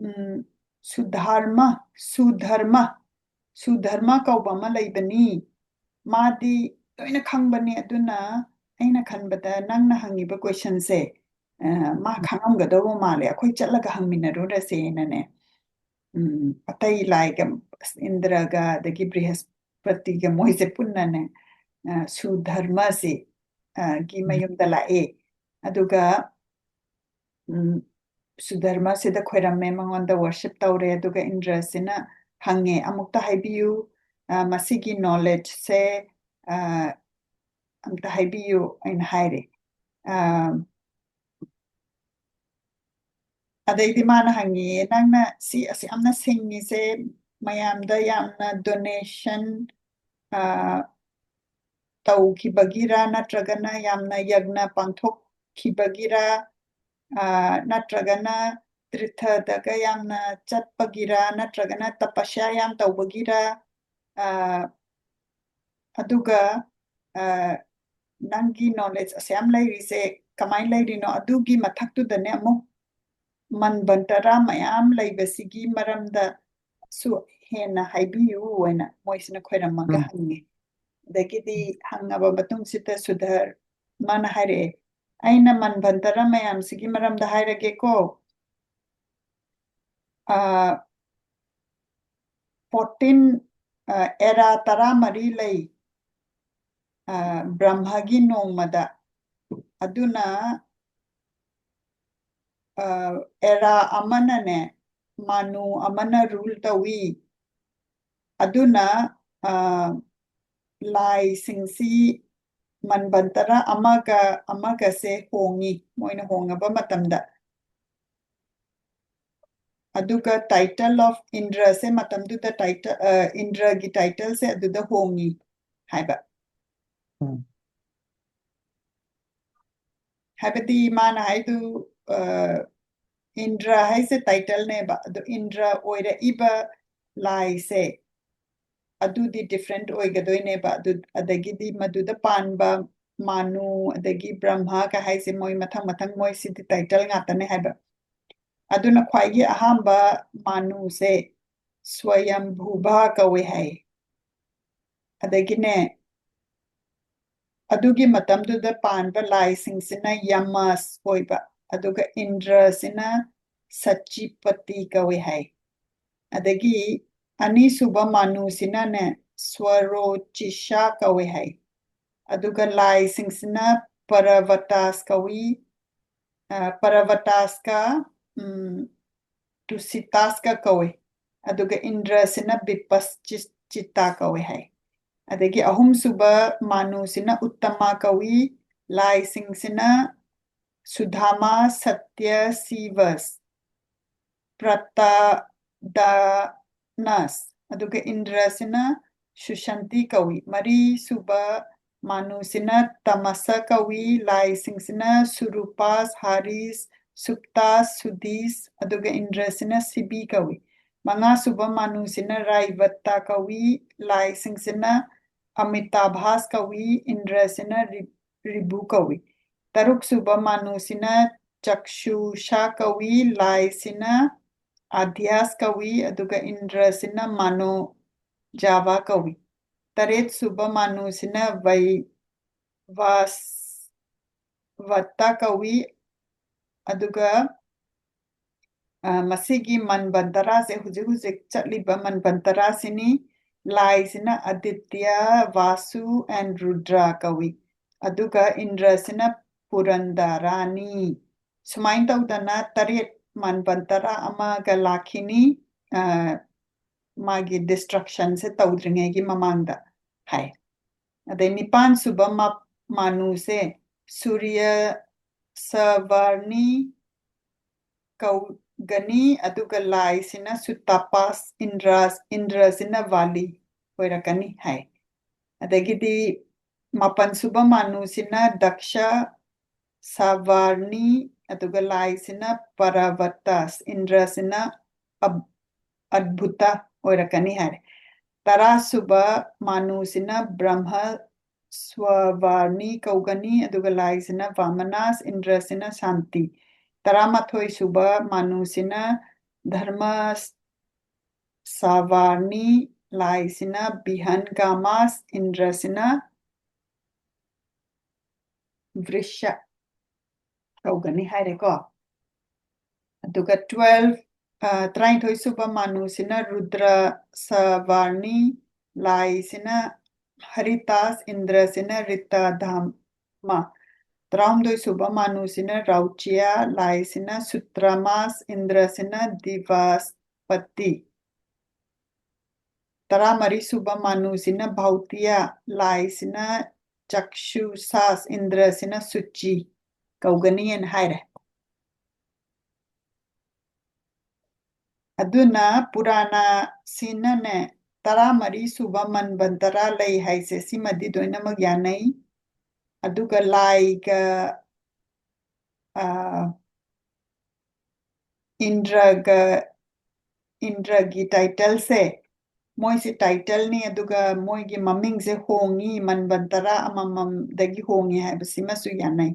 ꯎꯝ, ꯁꯨꯙꯥꯔꯃ, ꯁꯨꯙꯔꯃ, ꯁꯨꯙꯔꯃ ꯀꯧꯕ ꯑꯃ ꯂꯩꯕꯅꯤ꯫ ꯃꯥꯗꯤ ꯂꯣꯏꯅ ꯈꯪꯕꯅꯤ꯫ ꯑꯗꯨꯅ ꯑꯩꯅ ꯈꯟꯕꯗ ꯅꯪꯅ ꯍꯪꯉꯤꯕ questionꯁꯦ, ꯑ, ꯃꯥ ꯎꯝ꯫ ꯈꯪꯉꯝꯒꯗꯧꯕ ꯃꯥꯜꯂꯦ꯫ ꯑꯩꯈꯣꯏ ꯆꯠꯂꯒ ꯍꯪꯃꯤꯟꯅꯔꯨꯔꯁꯦꯅꯅꯦ, ꯎꯝ, ꯑꯇꯩ ꯂꯥꯏꯒ, ꯏꯟꯗ꯭ꯔꯒ ꯑꯗꯒꯤ ꯕ꯭ꯔꯤꯍꯁꯄꯇꯤꯒ ꯃꯣꯏꯁꯦ ꯄꯨꯟꯅꯅꯦ, ꯑ, ꯁꯨꯙꯔꯃꯁꯤ, ꯑ, ꯒꯤ ꯎꯝ꯫ ꯃꯌꯨꯝꯗ ꯂꯥꯛꯑꯦ꯫ ꯑꯗꯨꯒ, ꯎꯝ, ꯁꯨꯙꯔꯃꯁꯤꯗ ꯈꯣꯏꯔꯝꯃꯦ, ꯃꯉꯣꯟꯗ worship ꯇꯧꯔꯦ꯫ ꯑꯗꯨꯒ ꯏꯟꯗ꯭ꯔꯁꯤꯅ ꯍꯪꯉꯦ, "ꯑꯃꯨꯛꯇ ꯍꯥꯏꯕꯤꯌꯨ, ꯑ, ꯃꯁꯤꯒꯤ knowledgeꯁꯦ, ꯑ, ꯑꯝꯇ ꯍꯥꯏꯕꯤꯌꯨ," ꯑꯩꯅ ꯍꯥꯏꯔꯦ꯫ ꯑ, ꯑꯗꯩꯗꯤ ꯃꯥꯅ ꯍꯪꯉꯦ, "ꯅꯪꯅ ꯁꯤ ꯑꯁꯤ ꯌꯥꯝꯅ ꯁꯤꯡꯉꯤꯁꯦ ꯃꯌꯥꯝꯗ ꯌꯥꯝꯅ donation, ꯑ, ꯇꯧꯈꯤꯕꯒꯤꯔ, ꯅꯠꯇ꯭ꯔꯒꯅ ꯌꯥꯝꯅ ꯌꯒꯅ ꯄꯥꯡꯊꯣꯛꯈꯤꯕꯒꯤꯔ, ꯑ, ꯅꯠꯇ꯭ꯔꯒꯅ ꯇꯤꯔꯊꯗꯒ ꯌꯥꯝꯅ ꯆꯠꯄꯒꯤꯔ, ꯅꯠꯇ꯭ꯔꯒꯅ ꯇꯄꯁ꯭ꯌꯥ ꯌꯥꯝ ꯇꯧꯕꯒꯤꯔ?" ꯑ, ꯑꯗꯨꯒ, ꯑ, "ꯅꯪꯒꯤ knowledge ꯑꯁꯨꯛ ꯌꯥꯝ ꯂꯩꯔꯤꯁꯦ ꯀꯃꯥꯏꯅ ꯂꯩꯔꯤꯅꯣ?" ꯑꯗꯨꯒꯤ ꯃꯊꯛꯇꯨꯗꯅꯦ ꯑꯃꯨꯛ ꯃꯟꯕꯟꯇꯔꯥ ꯃꯌꯥꯝ ꯂꯩꯕꯁꯤꯒꯤ ꯃꯔꯝꯗꯁꯨ ꯍꯦꯟꯅ ꯍꯥꯏꯕꯤꯌꯨ ꯍꯥꯏꯅ ꯃꯣꯏꯁꯤꯅ ꯈꯣꯏꯔꯝꯃꯒ ꯎꯝ꯫ ꯍꯪꯉꯦ꯫ ꯑꯗꯒꯤꯗꯤ ꯍꯪꯉꯕ ꯃꯇꯨꯡꯁꯤꯗ ꯁꯨꯙꯔꯃꯅ ꯍꯥꯏꯔꯛꯑꯦ, "ꯑꯩꯅ ꯃꯟꯕꯟꯇꯔꯥ ꯃꯌꯥꯝꯁꯤꯒꯤ ꯃꯔꯝꯗ ꯍꯥꯏꯔꯒꯦꯀꯣ꯫ ꯑ, fourteen, ꯑ, era ꯇꯔꯥꯃꯔꯤ ꯂꯩ꯫ ꯑ, ꯕ꯭ꯔꯍ꯭ꯃꯒꯤ ꯅꯣꯡꯃꯗ꯫ ꯑꯗꯨꯅ, ꯑ, era ꯑꯃꯅꯅꯦ, ꯃꯥꯅꯨ ꯑꯃꯅ rule ꯇꯧꯏ꯫ ꯑꯗꯨꯅ, ꯑ, ꯂꯥꯏꯁꯤꯡꯁꯤ ꯃꯟꯕꯟꯇꯔ ꯑꯃꯒ ꯑꯃꯒꯁꯦ ꯍꯣꯡꯉꯤ, ꯃꯣꯏꯅ ꯍꯣꯡꯉꯕ ꯃꯇꯝꯗ꯫ ꯑꯗꯨꯒ title of ꯏꯟꯗ꯭ꯔꯁꯦ ꯃꯇꯝꯗꯨꯗ title, ꯑ, ꯏꯟꯗ꯭ꯔꯒꯤ titleꯁꯦ ꯑꯗꯨꯗ ꯍꯣꯡꯉꯤ ꯍꯥꯏꯕ꯫ ꯎꯝ꯫ ꯍꯥꯏꯕꯗꯤ ꯃꯥꯅ ꯍꯥꯏꯗꯨ, ꯑ, ꯏꯟꯗ꯭ꯔ ꯍꯥꯏꯁꯦ titleꯅꯦꯕ, ꯑꯗꯣ ꯏꯟꯗ꯭ꯔ ꯑꯣꯏꯔꯛꯏꯕ ꯂꯥꯏꯁꯦ ꯑꯗꯨꯗꯤ different ꯑꯣꯏꯒꯗꯣꯏꯅꯦꯕ꯫ ꯑꯗꯨ, ꯑꯗꯒꯤꯗꯤ ꯃꯗꯨꯗ ꯄꯥꯟꯕ ꯃꯥꯅꯨ, ꯑꯗꯒꯤ ꯕ꯭ꯔꯍ꯭ꯃꯒ ꯍꯥꯏꯁꯦ ꯃꯣꯏ ꯃꯊꯪ ꯃꯊꯪ ꯃꯣꯏ ꯁꯤꯗꯤ title ꯉꯥꯛꯇꯅꯦ ꯍꯥꯏꯕ꯫ ꯑꯗꯨꯅ ꯈ꯭ꯋꯥꯏꯒꯤ ꯑꯍꯥꯟꯕ ꯃꯥꯅꯨꯁꯦ ꯁ꯭ꯋꯌꯝꯚꯨꯚꯥ ꯀꯧꯋꯦ ꯍꯥꯏ꯫ ꯑꯗꯒꯤꯅꯦ, ꯑꯗꯨꯒꯤ ꯃꯇꯝꯗꯨꯗ ꯄꯥꯟꯕ ꯂꯥꯏꯁꯤꯡꯁꯤꯅ ꯌꯃꯁ ꯑꯣꯏꯕ, ꯑꯗꯨꯒ ꯏꯟꯗ꯭ꯔꯁꯤꯅ ꯁꯆꯤꯄꯇꯤ ꯀꯧꯋꯦ ꯍꯥꯏ꯫ ꯑꯗꯒꯤ ꯑꯅꯤꯁꯨꯕ ꯃꯥꯅꯨꯁꯤꯅꯅꯦ, ꯁ꯭ꯋꯔꯣꯆꯤꯁꯥ ꯀꯧꯋꯦ ꯍꯥꯏ꯫ ꯑꯗꯨꯒ ꯂꯥꯏꯁꯤꯡꯁꯤꯅ ꯄꯔꯕꯇꯥꯁ ꯀꯧꯏ, ꯑ, ꯄꯔꯕꯇꯥꯁꯀ, ꯎꯝ, ꯇꯨꯁꯤꯇꯥꯁꯀ ꯀꯧꯋꯦ꯫ ꯑꯗꯨꯒ ꯏꯟꯗ꯭ꯔꯁꯤꯅ ꯕꯤꯄꯁꯆꯤꯇꯥ ꯀꯧꯋꯦ ꯍꯥꯏ꯫ ꯑꯗꯒꯤ ꯑꯍꯨꯝꯁꯨꯕ ꯃꯥꯅꯨꯁꯤꯅ ꯎꯠꯇꯃ ꯀꯧꯏ, ꯂꯥꯏꯁꯤꯡꯁꯤꯅ ꯁꯨꯙꯥꯃꯥ, ꯁꯇ꯭ꯌ, ꯁꯤꯚꯁ, ꯄ꯭ꯔꯇꯥꯗꯥꯅꯁ, ꯑꯗꯨꯒ ꯏꯟꯗ꯭ꯔꯁꯤꯅ ꯁꯨꯁꯟꯇꯤ ꯀꯧꯏ꯫ ꯃꯔꯤꯁꯨꯕ ꯃꯥꯅꯨꯁꯤꯅ ꯇꯃꯁ ꯀꯧꯏ, ꯂꯥꯏꯁꯤꯡꯁꯤꯅ ꯁꯨꯔꯨꯄꯥꯁ, ꯍꯥꯔꯤꯁ, ꯁꯨꯛꯇꯥꯁ, ꯁꯨꯗꯤꯁ, ꯑꯗꯨꯒ ꯏꯟꯗ꯭ꯔꯁꯤꯅ ꯁꯤꯕꯤ ꯀꯧꯏ꯫ ꯃꯉꯥꯁꯨꯕ ꯃꯥꯅꯨꯁꯤꯅ ꯔꯥꯏꯕꯠꯇ ꯀꯧꯏ, ꯂꯥꯏꯁꯤꯡꯁꯤꯅ ꯑꯃꯤꯇꯥꯚꯥꯁ ꯀꯧꯏ, ꯏꯟꯗ꯭ꯔꯁꯤꯅ ꯔꯤ-, ꯔꯤꯕꯨ ꯀꯧꯏ꯫ ꯇꯔꯨꯛꯁꯨꯕ ꯃꯥꯅꯨꯁꯤꯅ ꯆꯛꯁꯨꯁꯥ ꯀꯧꯏ, ꯂꯥꯏꯁꯤꯅ ꯑꯙ꯭ꯌꯥꯁ ꯀꯧꯏ, ꯑꯗꯨꯒ ꯏꯟꯗ꯭ꯔꯁꯤꯅ ꯃꯥꯅꯣ ꯖꯥꯚꯥ ꯀꯧꯏ꯫ ꯇꯔꯦꯠꯁꯨꯕ ꯃꯥꯅꯨꯁꯤꯅ ꯚꯩ-, ꯚꯥꯁ-, ꯚꯠꯇ ꯀꯧꯏ, ꯑꯗꯨꯒ, ꯑ, ꯃꯁꯤꯒꯤ ꯃꯟꯕꯟꯇꯔꯥꯁꯦ, ꯍꯧꯖꯤꯛ ꯍꯧꯖꯤꯛ ꯆꯠꯂꯤꯕ ꯃꯟꯕꯟꯇꯔꯥꯁꯤꯅꯤ꯫ ꯂꯥꯏꯁꯤꯅ ꯑꯗꯤꯇ꯭ꯌ, ꯚꯥꯁꯨ and ꯔꯨꯗ꯭ꯔ ꯀꯧꯏ꯫ ꯑꯗꯨꯒ ꯏꯟꯗ꯭ꯔꯁꯤꯅ ꯄꯨꯔꯟꯗꯔꯥꯅꯤ꯫ ꯁꯨꯃꯥꯏꯅ ꯇꯧꯗꯅ ꯇꯔꯦꯠ ꯃꯟꯕꯟꯇꯔꯥ ꯑꯃꯒ ꯂꯥꯛꯈꯤꯅꯤ꯫ ꯑ, ꯃꯥꯒꯤ destructionꯁꯦ ꯇꯧꯗ꯭ꯔꯤꯉꯩꯒꯤ ꯃꯃꯥꯡꯗ ꯍꯥꯏ꯫ ꯑꯗꯩ ꯅꯤꯄꯥꯟ ꯁꯨꯕ ꯃ-, ꯃꯥꯅꯨꯁꯦ ꯁꯨꯔꯤꯌ ꯁꯚꯥꯔꯅꯤ ꯀꯧꯒꯅꯤ, ꯑꯗꯨꯒ ꯂꯥꯏꯁꯤꯅ ꯁꯨꯇꯥꯄꯥꯁ, ꯏꯟꯗ꯭ꯔꯥꯁ-, ꯏꯟꯗ꯭ꯔꯁꯤꯅ ꯚꯥꯂꯤ ꯑꯣꯏꯔꯛꯀꯅꯤ ꯍꯥꯏ꯫ ꯑꯗꯒꯤꯗꯤ ꯃꯥꯄꯟ ꯁꯨꯕ ꯃꯥꯅꯨꯁꯤꯅ ꯗꯛꯁ ꯁꯚꯥꯔꯅꯤ, ꯑꯗꯨꯒ ꯂꯥꯏꯁꯤꯅ ꯄꯔꯕꯇꯁ, ꯏꯟꯗ꯭ꯔꯁꯤꯅ ꯑꯕ-, ꯑꯗꯚꯨꯇ ꯑꯣꯏꯔꯛꯀꯅꯤ ꯍꯥꯏꯔꯦ꯫ ꯇꯔꯥ ꯁꯨꯕ ꯃꯥꯅꯨꯁꯤꯅ ꯕ꯭ꯔꯍ꯭ꯃ ꯁ꯭ꯋꯚꯥꯔꯅꯤ ꯀꯧꯒꯅꯤ, ꯑꯗꯨꯒ ꯂꯥꯏꯁꯤꯅ ꯚꯥꯃꯅꯥꯁ, ꯏꯟꯗ꯭ꯔꯁꯤꯅ ꯁꯥꯟꯇꯤ꯫ ꯇꯔꯥꯃꯥꯊꯣꯏ ꯁꯨꯕ ꯃꯥꯅꯨꯁꯤꯅ ꯙꯔꯃ ꯁꯥꯚꯥꯔꯅꯤ, ꯂꯥꯏꯁꯤꯅ ꯕꯤꯍꯟ ꯒꯥꯃꯥꯁ, ꯏꯟꯗ꯭ꯔꯁꯤꯅ ꯕ꯭ꯔꯤꯁ ꯀꯧꯒꯅꯤ ꯍꯥꯏꯔꯦꯀꯣ꯫ ꯑꯗꯨꯒ twelve ꯑ, ꯇꯔꯥꯅꯤꯊꯣꯏ ꯁꯨꯕ ꯃꯥꯅꯨꯁꯤꯅ ꯔꯨꯗ꯭ꯔ ꯁꯕꯥꯔꯅꯤ, ꯂꯥꯏꯁꯤꯅ ꯍꯔꯤꯇꯥꯁ, ꯏꯟꯗ꯭ꯔꯁꯤꯅ ꯔꯤꯇꯥꯙꯥꯃ꯫ ꯇꯔꯥꯍꯨꯝꯗꯣꯏ ꯁꯨꯕ ꯃꯥꯅꯨꯁꯤꯅ ꯔꯥꯎꯆꯤꯌꯥ, ꯂꯥꯏꯁꯤꯅ ꯁꯨꯇ꯭ꯔꯃꯥꯁ, ꯏꯟꯗ꯭ꯔꯁꯤꯅ ꯗꯤꯚꯥꯁꯄꯇꯤ꯫ ꯇꯔꯥꯃꯔꯤ ꯁꯨꯕ ꯃꯥꯅꯨꯁꯤꯅ ꯚꯥꯎꯇꯤꯌꯥ, ꯂꯥꯏꯁꯤꯅ ꯆꯛꯁꯨꯁꯥꯁ, ꯏꯟꯗ꯭ꯔꯁꯤꯅ ꯁꯨꯆꯤ ꯀꯧꯒꯅꯤꯅ ꯍꯥꯏꯔꯦ꯫ ꯑꯗꯨꯅ ꯄꯨꯔꯥꯅꯥꯁꯤꯅꯅꯦ, ꯇꯔꯥꯃꯔꯤ ꯁꯨꯕ ꯃꯟꯕꯟꯇꯔꯥ ꯂꯩ ꯍꯥꯏꯁꯦ, ꯁꯤꯃꯗꯤ ꯂꯣꯏꯅꯃꯛ ꯌꯥꯅꯩ꯫ ꯑꯗꯨꯒ ꯂꯥꯏꯒ, ꯑ, ꯏꯟꯗ꯭ꯔꯒ, ꯏꯟꯗ꯭ꯔꯒꯤ ꯇꯥꯏꯇꯜꯁꯦ, ꯃꯣꯏꯁꯦ ꯇꯥꯏꯇꯜꯅꯤ, ꯑꯗꯨꯒ ꯃꯣꯏꯒꯤ ꯃꯃꯤꯡꯁꯦ ꯍꯣꯡꯉꯤ, ꯃꯟꯕꯟꯇꯔꯥ ꯑꯃꯃꯝꯗꯒꯤ ꯍꯣꯡꯉꯤ ꯍꯥꯏꯕꯁꯤꯃꯁꯨ ꯌꯥꯅꯩ꯫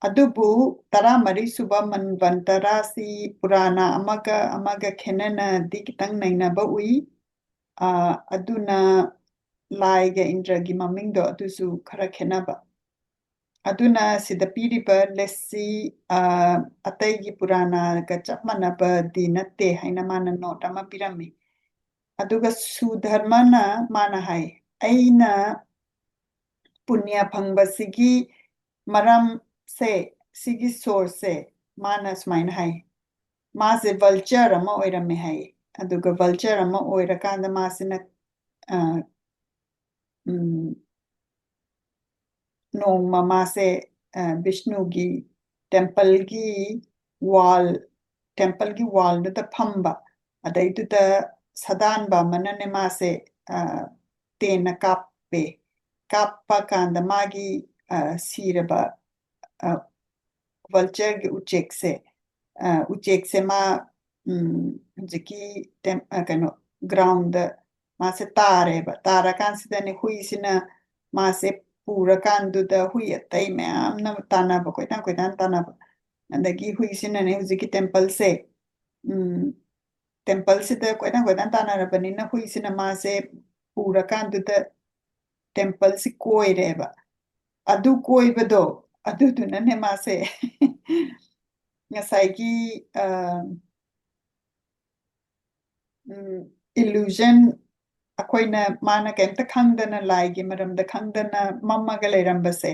ꯑꯗꯨꯕꯨ ꯇꯔꯥꯃꯔꯤ ꯁꯨꯕ ꯃꯟꯕꯟꯇꯔꯥꯁꯤ ꯄꯨꯔꯥꯅꯥ ꯑꯃꯒ ꯑꯃꯒ ꯈꯦꯠꯅꯅꯗꯤ ꯈꯤꯇꯪ ꯅꯩꯅꯕ ꯎꯏ꯫ ꯑ, ꯑꯗꯨꯅ ꯂꯥꯏꯒ ꯏꯟꯗ꯭ꯔꯒꯤ ꯃꯃꯤꯡꯗꯣ ꯑꯗꯨꯁꯨ ꯈꯔ ꯈꯦꯠꯅꯕ꯫ ꯑꯗꯨꯅ ꯁꯤꯗ ꯄꯤꯔꯤꯕ ꯂꯤꯁꯁꯤ, ꯑ, ꯑꯇꯩꯒꯤ ꯄꯨꯔꯥꯅꯥꯒ ꯆꯞ ꯃꯥꯟꯅꯕꯗꯤ ꯅꯠꯇꯦ ꯍꯥꯏꯅ ꯃꯥꯅ ꯅꯣꯠ ꯑꯃ ꯄꯤꯔꯝꯃꯤ꯫ ꯑꯗꯨꯒ ꯁꯨꯙꯔꯃꯅ ꯃꯥꯅ ꯍꯥꯏ, "ꯑꯩꯅ ꯄꯨꯅ꯭ꯌ ꯐꯪꯕꯁꯤꯒꯤ ꯃꯔꯝꯁꯦ, ꯁꯤꯒꯤ ꯁꯣꯔꯁꯁꯦ", ꯃꯥꯅ ꯁꯨꯃꯥꯏꯅ ꯍꯥꯏ, ꯃꯥꯁꯦ ꯚꯜꯆꯔ ꯑꯃ ꯑꯣꯏꯔꯝꯃꯦ ꯍꯥꯏꯌꯦ꯫ ꯑꯗꯨꯒ ꯚꯜꯆꯔ ꯑꯃ ꯑꯣꯏꯔꯀꯥꯟꯗ ꯃꯥꯁꯤꯅ, ꯑ, ꯎꯝ, ꯅꯣꯡꯃ ꯃꯥꯁꯦ, ꯑ, ꯕꯤꯁꯅꯨꯒꯤ ꯇꯦꯝꯄꯜꯒꯤ ꯋꯥꯜ, ꯇꯦꯝꯄꯜꯒꯤ ꯋꯥꯜꯗꯨꯗ ꯐꯝꯕ, ꯑꯗꯩꯗꯨꯗ ꯁꯗꯥꯟꯕ ꯑꯃꯅꯅꯦ ꯃꯥꯁꯦ, ꯑ, ꯇꯦꯟꯅ ꯀꯥꯞꯄꯦ꯫ ꯀꯥꯞꯄ ꯀꯥꯟꯗ ꯃꯥꯒꯤ, ꯑ, ꯁꯤꯔꯕ, ꯑ, ꯚꯜꯆꯔꯒꯤ ꯎꯆꯦꯛꯁꯦ, ꯑ, ꯎꯆꯦꯛꯁꯦ ꯃꯥ, ꯎꯝ, ꯍꯧꯖꯤꯛꯀꯤ ꯇꯦꯝ-, ꯑ, ꯀꯩꯅꯣ, ꯒ꯭ꯔꯥꯎꯟꯗ ꯃꯥꯁꯦ ꯇꯥꯔꯦꯕ꯫ ꯇꯥꯔꯀꯥꯟꯁꯤꯗꯅꯦ ꯍꯨꯏꯁꯤꯅ ꯃꯥꯁꯦ ꯄꯨꯔꯀꯥꯟꯗꯨꯗ ꯍꯨꯏ ꯑꯇꯩ ꯃꯌꯥꯝꯅ ꯇꯥꯟꯅꯕ, ꯀꯣꯏꯇꯥꯟ ꯀꯣꯏꯇꯥꯟ ꯇꯥꯟꯅꯕ꯫ ꯑꯗꯒꯤ ꯍꯨꯏꯁꯤꯅꯅꯦ ꯍꯧꯖꯤꯛꯀꯤ ꯇꯦꯝꯄꯜꯁꯦ, ꯎꯝ, ꯇꯦꯝꯄꯜꯁꯤꯗ ꯀꯣꯏꯇꯥꯟ ꯀꯣꯏꯇꯥꯟ ꯇꯥꯟꯅꯔꯕꯅꯤꯅ ꯍꯨꯏꯁꯤꯅ ꯃꯥꯁꯦ ꯄꯨꯔꯀꯥꯟꯗꯨꯗ ꯇꯦꯝꯄꯜꯁꯤ ꯀꯣꯏꯔꯦꯕ꯫ ꯑꯗꯨ ꯀꯣꯏꯕꯗꯣ, ꯑꯗꯨꯗꯨꯅꯅꯦ ꯃꯥꯁꯦ ꯉꯁꯥꯏꯒꯤ, ꯑ, ꯎꯝ, illusion, ꯑꯩꯈꯣꯏꯅ, ꯃꯥꯅ ꯀꯩꯝꯇ ꯈꯪꯗꯅ, ꯂꯥꯏꯒꯤ ꯃꯔꯝꯗ ꯈꯪꯗꯅ ꯃꯝꯃꯒ ꯂꯩꯔꯝꯕꯁꯦ,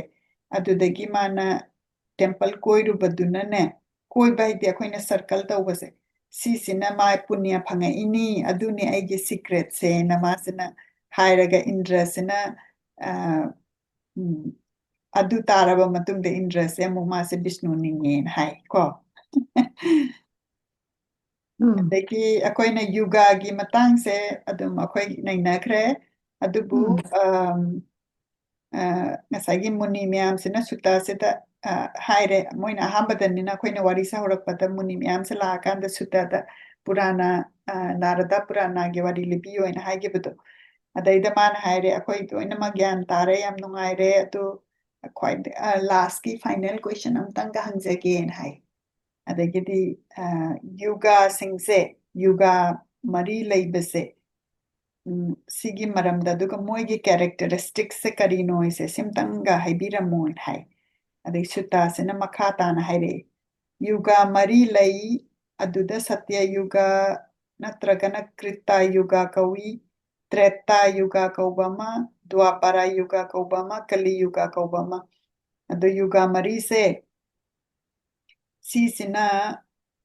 ꯑꯗꯨꯗꯒꯤ ꯃꯥꯅ temple ꯀꯣꯏꯔꯨꯕꯗꯨꯅꯅꯦ, ꯀꯣꯏꯕ ꯍꯥꯏꯗꯤ ꯑꯩꯈꯣꯏꯅ circle ꯇꯧꯕꯁꯦ, ꯁꯤꯁꯤꯅ ꯃꯥ ꯄꯨꯅ꯭ꯌ ꯐꯪꯉꯛꯏꯅꯤ, ꯑꯗꯨꯅꯤ ꯑꯩꯒꯤ secretꯁꯦꯅ ꯃꯥꯁꯤꯅ ꯍꯥꯏꯔꯒ, ꯏꯟꯗ꯭ꯔꯁꯤꯅ, ꯑ, ꯎꯝ, ꯑꯗꯨ ꯇꯥꯔꯕ ꯃꯇꯨꯡꯗ ꯏꯟꯗ꯭ꯔꯁꯦ ꯑꯃꯨꯛ ꯃꯥꯁꯦ ꯕꯤꯁꯅꯨ ꯅꯤꯡꯉꯦꯅ ꯍꯥꯏ ꯀꯣ꯫ ꯎꯝ꯫ ꯑꯗꯒꯤ ꯑꯩꯈꯣꯏꯅ ꯌꯨꯒꯥꯒꯤ ꯃꯇꯥꯡꯁꯦ ꯑꯗꯨꯝ ꯑꯩꯈꯣꯏ ꯅꯩꯅꯈ꯭ꯔꯦ꯫ ꯑꯗꯨꯕꯨ, ꯎꯝ꯫ ꯑꯝ, ꯑ, ꯉꯁꯥꯏꯒꯤ ꯃꯨꯅꯤ ꯃꯌꯥꯝꯁꯤꯅ ꯁꯨꯇꯥꯁꯤꯗ, ꯑ, ꯍꯥꯏꯔꯦ, ꯃꯣꯏꯅ ꯑꯍꯥꯟꯕꯗꯅꯤꯅ ꯑꯩꯈꯣꯏꯅ ꯋꯥꯔꯤꯁꯦ ꯍꯧꯔꯛꯄꯗ ꯃꯨꯅꯤ ꯃꯌꯥꯝꯁꯦ ꯂꯥꯛꯑꯀꯥꯟꯗ ꯁꯨꯇꯥꯗ ꯄꯨꯔꯥꯅ, ꯑ, ꯅꯥꯔꯗ ꯄꯨꯔꯥꯅꯥꯒꯤ ꯋꯥꯔꯤ ꯂꯤꯕꯤꯌꯣꯅ ꯍꯥꯏꯈꯤꯕꯗꯣ꯫ ꯑꯗꯩꯗ ꯃꯥꯅ ꯍꯥꯏꯔꯦ, "ꯑꯩꯈꯣꯏ ꯂꯣꯏꯅꯃꯛ ꯒ꯭ꯌꯥꯟ ꯇꯥꯔꯦ, ꯌꯥꯝ ꯅꯨꯡꯉꯥꯏꯔꯦ, ꯑꯗꯨ ꯈ꯭ꯋꯥꯏ, ꯑ, lastꯀꯤ final question ꯑꯝꯇꯪꯒ ꯍꯪꯖꯒꯦꯅ" ꯍꯥꯏ꯫ ꯑꯗꯒꯤꯗꯤ, ꯑ, ꯌꯨꯒꯥꯁꯤꯡꯁꯦ, ꯌꯨꯒꯥ ꯃꯔꯤ ꯂꯩꯕꯁꯦ, ꯎꯝ, ꯁꯤꯒꯤ ꯃꯔꯝꯗ, ꯑꯗꯨꯒ ꯃꯣꯏꯒꯤ characteristicsꯁꯦ ꯀꯔꯤꯅꯣ ꯍꯥꯏꯁꯦ ꯁꯤꯝꯇꯪꯒ ꯍꯥꯏꯕꯤꯔꯝꯃꯣꯅ ꯍꯥꯏ꯫ ꯑꯗꯩ ꯁꯨꯇꯥꯁꯤꯅ ꯃꯈꯥ ꯇꯥꯅ ꯍꯥꯏꯔꯛꯑꯦ, "ꯌꯨꯒꯥ ꯃꯔꯤ ꯂꯩ, ꯑꯗꯨꯗ ꯁꯇ꯭ꯌ ꯌꯨꯒ ꯅꯠꯇ꯭ꯔꯒꯅ ꯀ꯭ꯔꯤꯇꯥ ꯌꯨꯒ ꯀꯧꯏ, ꯇ꯭ꯔꯦꯇꯥ ꯌꯨꯒ ꯀꯧꯕ ꯑꯃ, ꯗ꯭ꯋꯥꯄꯥꯔꯥ ꯌꯨꯒ ꯀꯧꯕ ꯑꯃ, ꯀꯂꯤ ꯌꯨꯒ ꯀꯧꯕ ꯑꯃ꯫ ꯑꯗꯣ ꯌꯨꯒ ꯃꯔꯤꯁꯦ, ꯁꯤꯁꯤꯅ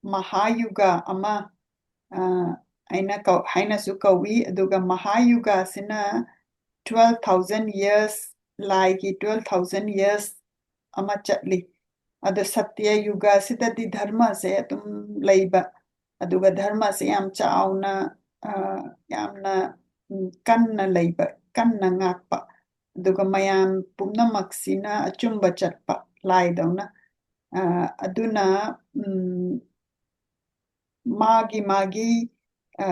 ꯃꯍꯥꯌꯨꯒ ꯑꯃ, ꯑ, ꯍꯥꯏꯅ ꯀꯧ-, ꯍꯥꯏꯅꯁꯨ ꯀꯧꯏ꯫ ꯑꯗꯨꯒ ꯃꯍꯥꯌꯨꯒꯁꯤꯅ twelve thousand years, ꯂꯥꯏꯒꯤ twelve thousand years ꯑꯃ ꯆꯠꯂꯤ꯫ ꯑꯗꯣ ꯁꯇ꯭ꯌ ꯌꯨꯒꯁꯤꯗꯗꯤ ꯙꯔꯃꯁꯦ ꯑꯗꯨꯝ ꯂꯩꯕ, ꯑꯗꯨꯒ ꯙꯔꯃꯁꯦ ꯌꯥꯝ ꯆꯥꯎꯅ, ꯑ, ꯌꯥꯝꯅ, ꯎꯝ, ꯀꯟꯅ ꯂꯩꯕ, ꯀꯟꯅ ꯉꯥꯛꯄ, ꯑꯗꯨꯒ ꯃꯌꯥꯝ ꯄꯨꯝꯅꯃꯛꯁꯤꯅ ꯑꯆꯨꯝꯕ ꯆꯠꯄ ꯂꯥꯏꯗꯧꯅ꯫ ꯑ, ꯑꯗꯨꯅ, ꯎꯝ, ꯃꯥꯒꯤ ꯃꯥꯒꯤ, ꯑ,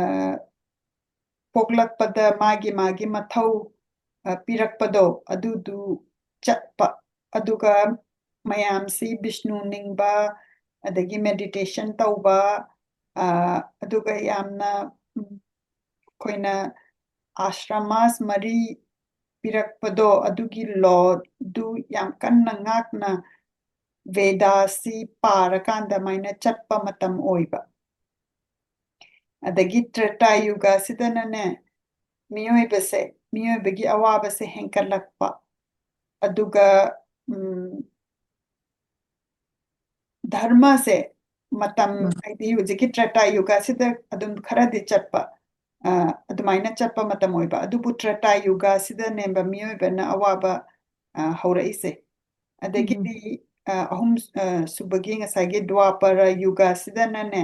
ꯄꯣꯛꯂꯛꯄꯗ ꯃꯥꯒꯤ ꯃꯥꯒꯤ ꯃꯊꯧ, ꯑ, ꯄꯤꯔꯛꯄꯗꯣ ꯑꯗꯨꯗꯨ ꯆꯠꯄ, ꯑꯗꯨꯒ ꯃꯌꯥꯝꯁꯤ ꯕꯤꯁꯅꯨ ꯅꯤꯡꯕ, ꯑꯗꯒꯤ meditation ꯇꯧꯕ, ꯑ, ꯑꯗꯨꯒ ꯌꯥꯝꯅ, ꯎꯝ, ꯑꯩꯈꯣꯏꯅ ꯑꯥꯁ꯭ꯔꯃꯥꯁ ꯃꯔꯤ ꯄꯤꯔꯛꯄꯗꯣ ꯑꯗꯨꯒꯤ lawꯗꯨ ꯌꯥꯝ ꯀꯟꯅ ꯉꯥꯛꯅ ꯚꯦꯗꯥꯁꯤ ꯄꯥꯔꯀꯥꯟꯗ ꯑꯗꯨꯃꯥꯏꯅ ꯆꯠꯄ ꯃꯇꯝ ꯑꯣꯏꯕ꯫ ꯑꯗꯒꯤ ꯇ꯭ꯔꯦꯇꯥ ꯌꯨꯒꯁꯤꯗꯅꯅꯦ, ꯃꯤꯑꯣꯏꯕꯁꯦ, ꯃꯤꯑꯣꯏꯕꯒꯤ ꯑꯋꯥꯕꯁꯦ ꯍꯦꯟꯀꯠꯂꯛꯄ, ꯑꯗꯨꯒ, ꯎꯝ, ꯙꯔꯃꯁꯦ ꯃꯇꯝ, ꯎꯝ꯫ ꯍꯥꯏꯗꯤ ꯍꯧꯖꯤꯛꯀꯤ ꯇ꯭ꯔꯦꯇꯥ ꯌꯨꯒꯁꯤꯗ ꯑꯗꯨꯝ ꯈꯔꯗꯤ ꯆꯠꯄ, ꯑ, ꯑꯗꯨꯃꯥꯏꯅ ꯆꯠꯄ ꯃꯇꯝ ꯑꯣꯏꯕ꯫ ꯑꯗꯨꯕꯨ ꯇ꯭ꯔꯦꯇꯥ ꯌꯨꯒꯁꯤꯗꯅꯦꯕ ꯃꯤꯑꯣꯏꯕꯅ ꯑꯋꯥꯕ, ꯑ, ꯍꯧꯔꯛꯏꯁꯦ꯫ ꯑꯗꯒꯤꯗꯤ, ꯎꯝ꯫ ꯑ, ꯑꯍꯨꯝ, ꯑ, ꯁꯨꯕꯒꯤ ꯉꯁꯥꯏꯒꯤ ꯗ꯭ꯋꯥꯄꯔ ꯌꯨꯒꯁꯤꯗꯅꯅꯦ,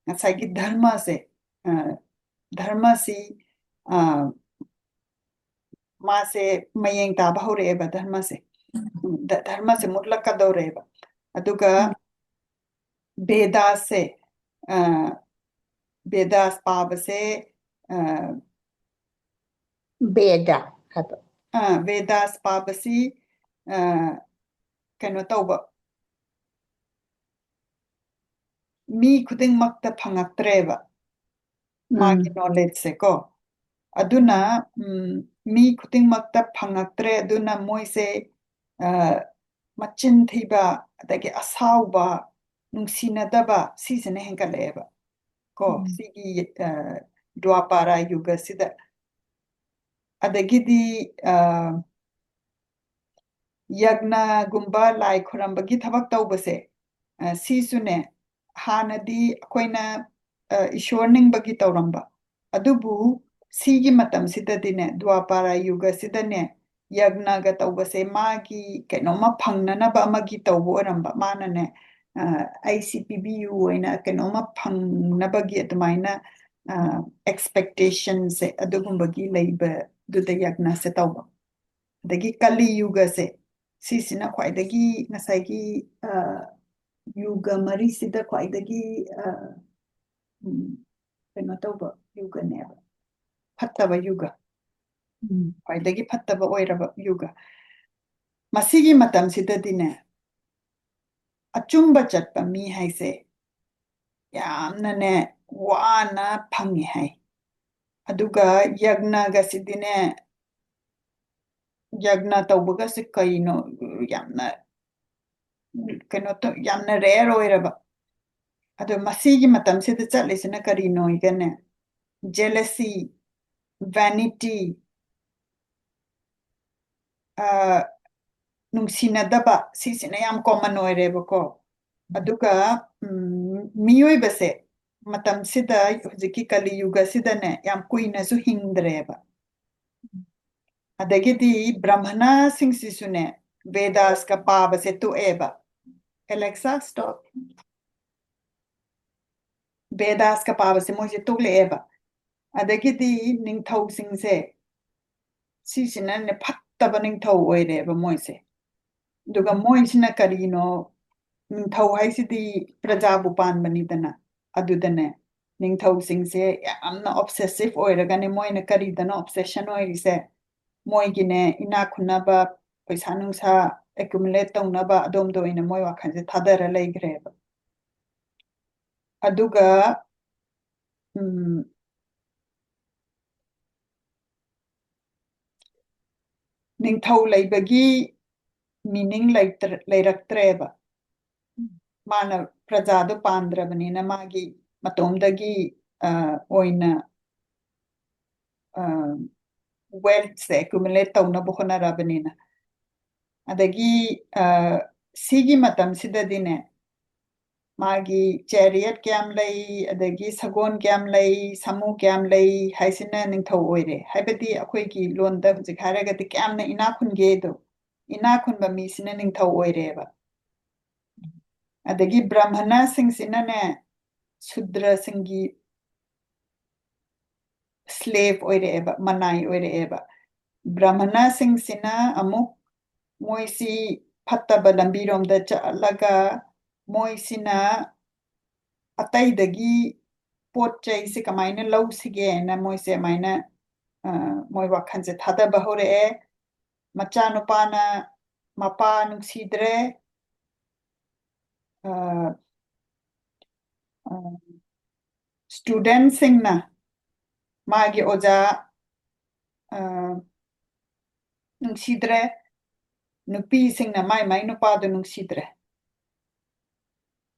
ꯉꯁꯥꯏꯒꯤ ꯙꯔꯃꯁꯦ, ꯑ, ꯙꯔꯃꯁꯤ, ꯑ, ꯃꯥꯁꯦ ꯃꯌꯦꯡ ꯇꯥꯕ ꯍꯧꯔꯛꯑꯦꯕ ꯙꯔꯃꯁꯦ꯫ ꯎꯝ꯫ ꯎꯝ, ꯙ-, ꯙꯔꯃꯁꯦ ꯃꯨꯠꯂꯛꯀꯗꯧꯔꯦꯕ꯫ ꯑꯗꯨꯒ ꯎꯝ꯫ ꯚꯦꯗꯥꯁꯦ, ꯑ, ꯚꯦꯗꯥꯁ ꯄꯥꯕꯁꯦ, ꯑ, ꯚꯦꯗ ꯍꯥꯏꯕ꯫ ꯑ, ꯚꯦꯗꯥꯁ ꯄꯥꯕꯁꯤ, ꯑ, ꯀꯩꯅꯣ ꯇꯧꯕ, ꯃꯤ ꯈꯨꯗꯤꯡꯃꯛꯇ ꯐꯪꯉꯛꯇ꯭ꯔꯦꯕ꯫ ꯃꯥꯒꯤ ꯎꯝ꯫ Knowledgeꯁꯦ ꯀꯣ꯫ ꯑꯗꯨꯅ, ꯎꯝ, ꯃꯤ ꯈꯨꯗꯤꯡꯃꯛꯇ ꯐꯪꯉꯛꯇ꯭ꯔꯦ꯫ ꯑꯗꯨꯅ ꯃꯣꯏꯁꯦ, ꯑ, ꯃꯆꯤꯟ ꯊꯤꯕ, ꯑꯗꯒꯤ ꯑꯁꯥꯎꯕ, ꯅꯨꯡꯁꯤꯅꯗꯕ, ꯁꯤꯁꯤꯅ ꯍꯦꯟꯒꯠꯂꯛꯑꯦꯕ꯫ ꯀꯣ, ꯎꯝ꯫ ꯁꯤꯒꯤ, ꯑ, ꯗ꯭ꯋꯥꯄꯥꯔꯥ ꯌꯨꯒꯁꯤꯗ꯫ ꯑꯗꯒꯤꯗꯤ, ꯑ, ꯌꯒ꯭ꯅꯒꯨꯝꯕ ꯂꯥꯏ ꯈꯨꯔꯝꯕꯒꯤ ꯊꯕꯛ ꯇꯧꯕꯁꯦ, ꯑ, ꯁꯤꯁꯨꯅꯦ, ꯍꯥꯟꯅꯗꯤ ꯑꯩꯈꯣꯏꯅ, ꯑ, ꯏꯁꯣꯔ ꯅꯤꯡꯕꯒꯤ ꯇꯧꯔꯝꯕ꯫ ꯑꯗꯨꯕꯨ ꯁꯤꯒꯤ ꯃꯇꯝꯁꯤꯗꯗꯤꯅꯦ, ꯗ꯭ꯋꯥꯄꯥꯔꯥ ꯌꯨꯒꯁꯤꯗꯅꯦ, ꯌꯒ꯭ꯅꯒ ꯇꯧꯕꯁꯦ ꯃꯥꯒꯤ ꯀꯩꯅꯣꯝꯃ ꯐꯪꯅꯅꯕ ꯑꯃꯒꯤ ꯇꯧꯕ ꯑꯣꯏꯔꯝꯕ꯫ ꯃꯥꯅꯅꯦ, ꯑ, "ꯑꯩ ꯁꯤ ꯄꯤꯕꯤꯌꯨ" ꯍꯥꯏꯅ ꯀꯩꯅꯣꯝꯃ ꯐꯪꯅꯕꯒꯤ ꯑꯗꯨꯃꯥꯏꯅ, ꯑ, expectationꯁꯦ ꯑꯗꯨꯒꯨꯝꯕꯒꯤ ꯂꯩꯕꯗꯨꯗ ꯌꯒ꯭ꯅꯁꯦ ꯇꯧꯕ꯫ ꯑꯗꯒꯤ ꯀꯂꯤ ꯌꯨꯒꯁꯦ, ꯁꯤꯁꯤꯅ ꯈ꯭ꯋꯥꯏꯗꯒꯤ ꯉꯁꯥꯏꯒꯤ, ꯑ, ꯌꯨꯒ ꯃꯔꯤꯁꯤꯗ ꯈ꯭ꯋꯥꯏꯗꯒꯤ, ꯑ, ꯎꯝ, ꯀꯩꯅꯣ ꯇꯧꯕ ꯌꯨꯒꯅꯦꯕ꯫ ꯐꯠꯇꯕ ꯌꯨꯒ꯫ ꯎꯝ꯫ ꯈ꯭ꯋꯥꯏꯗꯒꯤ ꯐꯠꯇꯕ ꯑꯣꯏꯔꯕ ꯌꯨꯒ꯫ ꯃꯁꯤꯒꯤ ꯃꯇꯝꯁꯤꯗꯗꯤꯅꯦ, ꯑꯆꯨꯝꯕ ꯆꯠꯄ ꯃꯤ ꯍꯥꯏꯁꯦ ꯌꯥꯝꯅꯅꯦ ꯋꯥꯅ ꯐꯪꯉꯦ ꯍꯥꯏ꯫ ꯑꯗꯨꯒ ꯌꯒ꯭ꯅꯒꯁꯤꯗꯤꯅꯦ, ꯌꯒ꯭ꯅ ꯇꯧꯕꯒꯁꯦ ꯀꯩꯅꯣ, ꯌꯥꯝꯅ, ꯀꯩꯅꯣ ꯇꯧ-, ꯌꯥꯝꯅ rare ꯑꯣꯏꯔꯕ꯫ ꯑꯗꯣ ꯃꯁꯤꯒꯤ ꯃꯇꯝꯁꯤꯗ ꯆꯠꯂꯤꯁꯤꯅ ꯀꯔꯤꯅꯣ ꯍꯥꯏꯒꯅꯦ? Jealousy, vanity, ꯑ, ꯅꯨꯡꯁꯤꯅꯗꯕ, ꯁꯤꯁꯤꯅ ꯌꯥꯝ common ꯑꯣꯏꯔꯦꯕꯀꯣ꯫ ꯑꯗꯨꯒ, ꯎꯝ, ꯃꯤꯑꯣꯏꯕꯁꯦ ꯃꯇꯝꯁꯤꯗ, ꯍꯧꯖꯤꯛꯀꯤ ꯀꯂꯤ ꯌꯨꯒꯁꯤꯗꯅꯦ, ꯌꯥꯝ ꯀꯨꯏꯅꯁꯨ ꯍꯤꯡꯗ꯭ꯔꯦꯕ꯫ ꯑꯗꯒꯤꯗꯤ ꯕ꯭ꯔꯥꯍꯃꯅꯁꯤꯡꯁꯤꯁꯨꯅꯦ, ꯚꯦꯗꯥꯁꯀ ꯄꯥꯕꯁꯦ ꯇꯣꯛꯑꯦꯕ꯫ Alexa, stop. ꯚꯦꯗꯥꯁꯀ ꯄꯥꯕꯁꯦ ꯃꯣꯏꯁꯦ ꯇꯣꯛꯂꯛꯑꯦꯕ꯫ ꯑꯗꯒꯤꯗꯤ ꯅꯤꯡꯊꯧꯁꯤꯡꯁꯦ, ꯁꯤꯁꯤꯅꯅꯦ ꯐꯠꯇꯕ ꯅꯤꯡꯊꯧ ꯑꯣꯏꯔꯦꯕ ꯃꯣꯏꯁꯦ꯫ ꯑꯗꯨꯒ ꯃꯣꯏꯁꯤꯅ ꯀꯔꯤꯅꯣ, ꯅꯤꯡꯊꯧ ꯍꯥꯏꯁꯤꯗꯤ ꯄ꯭ꯔꯖꯥꯕꯨ ꯄꯥꯟꯕꯅꯤꯗꯅ, ꯑꯗꯨꯗꯅꯦ ꯅꯤꯡꯊꯧꯁꯤꯡꯁꯦ ꯌꯥꯝꯅ obsessive ꯑꯣꯏꯔꯒꯅꯦ, ꯃꯣꯏꯅ ꯀꯔꯤꯗꯅꯣ obsession ꯑꯣꯏꯔꯤꯁꯦ? ꯃꯣꯏꯒꯤꯅꯦ ꯏꯅꯥꯛ ꯈꯨꯟꯅꯕ, ꯄꯩꯁꯥ ꯅꯨꯡꯁꯥ accumulate ꯇꯧꯅꯕ ꯑꯗꯣꯝꯗ ꯑꯣꯏꯅ ꯃꯣꯏ ꯋꯥꯈꯜꯁꯦ ꯊꯥꯗꯔ ꯂꯩꯈ꯭ꯔꯦꯕ꯫ ꯑꯗꯨꯒ, ꯎꯝ, ꯅꯤꯡꯊꯧ ꯂꯩꯕꯒꯤ meaning ꯂꯩꯇ꯭ꯔ-, ꯂꯩꯔꯛꯇ꯭ꯔꯦꯕ꯫ ꯃꯥꯅ ꯄ꯭ꯔꯖꯥꯗꯣ ꯄꯥꯟꯗ꯭ꯔꯕꯅꯤꯅ ꯃꯥꯒꯤ ꯃꯇꯣꯝꯗꯒꯤ, ꯑ, ꯑꯣꯏꯅ, ꯑ, wealth ꯁꯦ accumulate ꯇꯧꯅꯕ ꯍꯣꯠꯅꯔꯕꯅꯤꯅ꯫ ꯑꯗꯒꯤ, ꯑ, ꯁꯤꯒꯤ ꯃꯇꯝꯁꯤꯗꯗꯤꯅꯦ, ꯃꯥꯒꯤ chariot ꯀꯌꯥꯝ ꯂꯩ, ꯑꯗꯒꯤ ꯁꯒꯣꯜ ꯀꯌꯥꯝ ꯂꯩ, ꯁꯥꯃꯨ ꯀꯌꯥꯝ ꯂꯩ ꯍꯥꯏꯁꯤꯅ ꯅꯤꯡꯊꯧ ꯑꯣꯏꯔꯦ꯫ ꯍꯥꯏꯕꯗꯤ ꯑꯩꯈꯣꯏꯒꯤ ꯂꯣꯟꯗ ꯍꯧꯖꯤꯛ ꯍꯥꯏꯔꯒꯗꯤ ꯀꯌꯥꯝꯅ ꯏꯅꯥꯛ ꯈꯨꯟꯒꯦꯗꯣ, ꯏꯅꯥꯛ ꯈꯨꯟꯕ ꯃꯤꯁꯤꯅ ꯅꯤꯡꯊꯧ ꯑꯣꯏꯔꯦꯕ꯫ ꯑꯗꯒꯤ ꯕ꯭ꯔꯥꯍꯃꯅꯁꯤꯡꯁꯤꯅꯅꯦ, ꯁꯨꯗ꯭ꯔꯁꯤꯡꯒꯤ slave ꯑꯣꯏꯔꯛꯑꯦꯕ, ꯃꯅꯥꯏ ꯑꯣꯏꯔꯛꯑꯦꯕ꯫ ꯕ꯭ꯔꯥꯍꯃꯅꯁꯤꯡꯁꯤꯅ ꯑꯃꯨꯛ ꯃꯣꯏꯁꯤ ꯐꯠꯇꯕ ꯂꯝꯕꯤꯔꯣꯝꯗ ꯆꯠꯂꯒ ꯃꯣꯏꯁꯤꯅ ꯑꯇꯩꯗꯒꯤ ꯄꯣꯠ ꯆꯩꯁꯦ ꯀꯃꯥꯏꯅ ꯂꯧꯁꯤꯒꯦꯅ ꯃꯣꯏꯁꯦ ꯑꯗꯨꯃꯥꯏꯅ, ꯑ, ꯃꯣꯏ ꯋꯥꯈꯜꯁꯦ ꯊꯥꯗꯕ ꯍꯧꯔꯛꯑꯦ꯫ ꯃꯆꯥꯅꯨꯄꯥꯅ ꯃꯄꯥ ꯅꯨꯡꯁꯤꯗ꯭ꯔꯦ, ꯑ, ꯑ, studentꯁꯤꯡꯅ ꯃꯥꯒꯤ ꯑꯣꯖꯥ, ꯑ, ꯅꯨꯡꯁꯤꯗ꯭ꯔꯦ, ꯅꯨꯄꯤꯁꯤꯡꯅ ꯃꯥꯏ ꯃꯥꯏ ꯅꯨꯄꯥꯗꯨ ꯅꯨꯡꯁꯤꯗ꯭ꯔꯦ꯫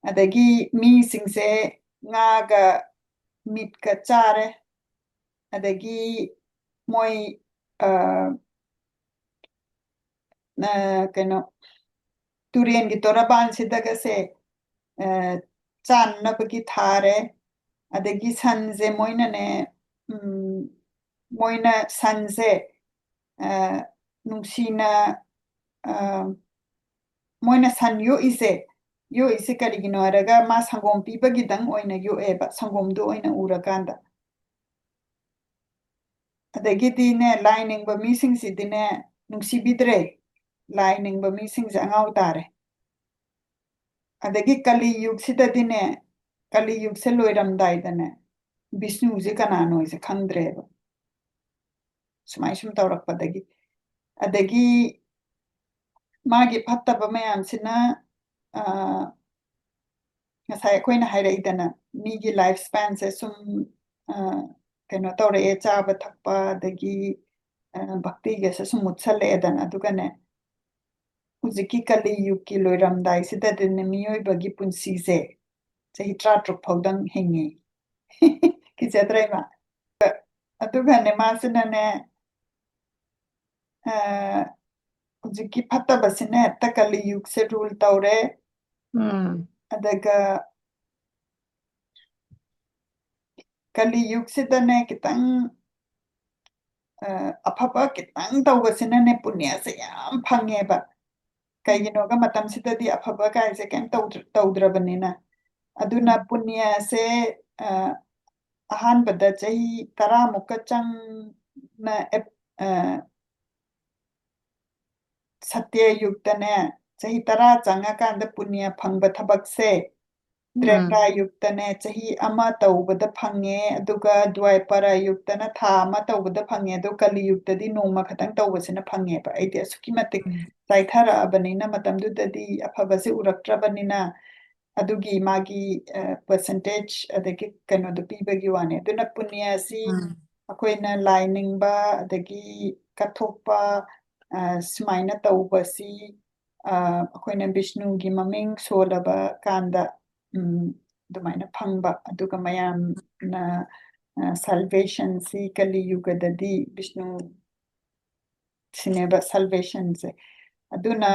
ꯑꯗꯒꯤ ꯃꯤꯁꯤꯡꯁꯦ ꯉꯥꯒ ꯃꯤꯠꯀ ꯆꯥꯔꯦ꯫ ꯑꯗꯒꯤ ꯃꯣꯏ ꯑ, ꯑ, ꯀꯩꯅꯣ, ꯇꯨꯔꯦꯟꯒꯤ ꯇꯣꯔꯕꯥꯟꯁꯤꯗꯒꯁꯦ ꯑ, ꯆꯥꯅꯅꯕꯒꯤ ꯊꯥꯔꯦ꯫ ꯑꯗꯒꯤ ꯁꯟꯁꯦ ꯃꯣꯏꯅꯅꯦ, ꯎꯝ, ꯃꯣꯏꯅ ꯁꯟꯁꯦ ꯑ, ꯅꯨꯡꯁꯤꯅ ꯑ, ꯃꯣꯏꯅ ꯁꯟ ꯌꯣꯛꯏꯁꯦ, ꯌꯣꯛꯏꯁꯦ ꯀꯔꯤꯒꯤꯅꯣ ꯍꯥꯏꯔꯒ ꯃꯥ ꯁꯪꯒꯣꯝ ꯄꯤꯕꯒꯤꯗꯪ ꯑꯣꯏꯅ ꯌꯣꯛꯑꯦꯕ, ꯁꯪꯒꯣꯝꯗꯨ ꯑꯣꯏꯅ ꯎꯔꯀꯥꯟꯗ꯫ ꯑꯗꯒꯤꯗꯤꯅꯦ, ꯂꯥꯏ ꯅꯤꯡꯕ ꯃꯤꯁꯤꯡꯁꯤꯗꯤꯅꯦ, ꯅꯨꯡꯁꯤꯕꯤꯗ꯭ꯔꯦ꯫ ꯂꯥꯏ ꯅꯤꯡꯕ ꯃꯤꯁꯤꯡꯁꯦ ꯑꯉꯥꯎ ꯇꯥꯔꯦ꯫ ꯑꯗꯒꯤ ꯀꯂꯤ ꯌꯨꯒꯁꯤꯗꯗꯤꯅꯦ, ꯀꯂꯤ ꯌꯨꯒꯁꯦ ꯂꯣꯏꯔꯝꯗꯥꯏꯗꯅꯦ, ꯕꯤꯁꯅꯨꯁꯦ ꯀꯅꯥꯅꯣꯁꯦ ꯈꯪꯗ꯭ꯔꯦꯕ꯫ ꯁꯨꯃꯥꯏ ꯁꯨꯝ ꯇꯧꯔꯛꯄꯗꯒꯤ꯫ ꯑꯗꯒꯤ ꯃꯥꯒꯤ ꯐꯠꯇꯕ ꯃꯌꯥꯝꯁꯤꯅ, ꯑ, ꯉꯁꯥꯏ ꯑꯩꯈꯣꯏꯅ ꯍꯥꯏꯔꯛꯏꯗꯅ, ꯃꯤꯒꯤ life spanꯁꯦ ꯁꯨꯝ, ꯑ, ꯀꯩꯅꯣ ꯇꯧꯔꯛꯑꯦ, ꯆꯥꯕ ꯊꯛꯄ, ꯑꯗꯒꯤ, ꯑ, ꯚꯛꯇꯤꯒꯁꯦ ꯁꯨꯝ ꯃꯨꯠꯁꯜꯂꯛꯑꯦꯗꯅ꯫ ꯑꯗꯨꯒꯅꯦ, ꯍꯧꯖꯤꯛꯀꯤ ꯀꯂꯤ ꯌꯨꯒꯀꯤ ꯂꯣꯏꯔꯝꯗꯥꯏꯁꯤꯗꯗꯤꯅꯦ, ꯃꯤꯑꯣꯏꯕꯒꯤ ꯄꯨꯟꯁꯤꯁꯦ ꯆꯍꯤ ꯇꯔꯥꯇꯔꯨꯛ ꯐꯥꯎꯗꯪ ꯍꯤꯡꯉꯤ꯫ ꯀꯤꯖꯗ꯭ꯔꯥ ꯏꯃꯥ? ꯑꯗꯨꯒꯅꯦ, ꯃꯥꯁꯤꯅꯅꯦ, ꯑ, ꯍꯧꯖꯤꯛꯀꯤ ꯐꯠꯇꯕꯁꯤꯅ ꯍꯦꯛꯇ ꯀꯂꯤ ꯌꯨꯒꯁꯦ rule ꯇꯧꯔꯦ꯫ ꯎꯝ ꯑꯗꯨꯒ ꯀꯂꯤ ꯌꯨꯒꯁꯤꯗꯅꯦ, ꯈꯤꯇꯪ, ꯑ, ꯑꯐꯕ ꯈꯤꯇꯪ ꯇꯧꯕꯁꯤꯅꯅꯦ, ꯄꯨꯅ꯭ꯌꯁꯦ ꯌꯥꯝ ꯐꯪꯉꯦꯕ꯫ ꯀꯩꯒꯤꯅꯣꯒ, ꯃꯇꯝꯁꯤꯗꯗꯤ ꯑꯐꯕ ꯀꯥꯏꯁꯦ ꯀꯩꯝ ꯇꯧꯗ꯭ꯔ-, ꯇꯧꯗ꯭ꯔꯕꯅꯤꯅ꯫ ꯑꯗꯨꯅ ꯎꯝ ꯄꯨꯅ꯭ꯌꯁꯦ, ꯑ, ꯑꯍꯥꯟꯕꯗ ꯆꯍꯤ ꯇꯔꯥꯃꯨꯛꯀ ꯆꯪꯅ ꯑꯦꯞ-, ꯑ, ꯁꯇ꯭ꯌ ꯌꯨꯒꯇꯅꯦ, ꯆꯍꯤ ꯇꯔꯥ ꯆꯪꯉꯀꯥꯟꯗ ꯄꯨꯅ꯭ꯌ ꯐꯪꯕ ꯊꯕꯛꯁꯦ, ꯎꯝ ꯇ꯭ꯔꯦꯇꯥ ꯌꯨꯒꯇꯅꯦ, ꯆꯍꯤ ꯑꯃ ꯇꯧꯕꯗ ꯐꯪꯉꯦ, ꯑꯗꯨꯒ ꯗ꯭ꯋꯥꯏꯄꯔ ꯌꯨꯒꯇꯅ ꯊꯥ ꯑꯃ ꯇꯧꯕꯗ ꯐꯪꯉꯦ, ꯑꯗꯣ ꯀꯂꯤ ꯌꯨꯒꯇꯗꯤ ꯅꯣꯡꯃ ꯈꯛꯇꯪ ꯇꯧꯕꯁꯤꯅ ꯐꯪꯉꯦꯕ꯫ ꯑꯩꯗꯤ ꯑꯁꯨꯛꯀꯤ ꯃꯇꯤꯛ ꯎꯝ ꯆꯥꯏꯊꯔꯛꯑꯕꯅꯤꯅ, ꯃꯇꯝꯗꯨꯗꯗꯤ ꯑꯐꯕꯁꯦ ꯎꯔꯛꯇ꯭ꯔꯕꯅꯤꯅ, ꯑꯗꯨꯒꯤ ꯃꯥꯒꯤ, ꯑ, percentage ꯑꯗꯒꯤ ꯀꯩꯅꯣꯗꯣ ꯄꯤꯕꯒꯤ ꯋꯥꯅꯤ꯫ ꯑꯗꯨꯅ ꯄꯨꯅ꯭ꯌꯁꯤ ꯎꯝ ꯑꯩꯈꯣꯏꯅ ꯂꯥꯏ ꯅꯤꯡꯕ, ꯑꯗꯒꯤ ꯀꯠꯊꯣꯛꯄ, ꯑ, ꯁꯨꯃꯥꯏꯅ ꯇꯧꯕꯁꯤ ꯑ, ꯑꯩꯈꯣꯏꯅ ꯕꯤꯁꯅꯨꯒꯤ ꯃꯃꯤꯡ ꯁꯣꯜꯂꯕ ꯀꯥꯟꯗ, ꯎꯝ, ꯑꯗꯨꯃꯥꯏꯅ ꯐꯪꯕ, ꯑꯗꯨꯒ ꯃꯌꯥꯝꯅ, ꯑ, salvation ꯁꯤ ꯀꯂꯤ ꯌꯨꯒꯗꯗꯤ ꯕꯤꯁꯅꯨ ꯁꯤꯅꯦꯕ salvation ꯁꯦ꯫ ꯑꯗꯨꯅ,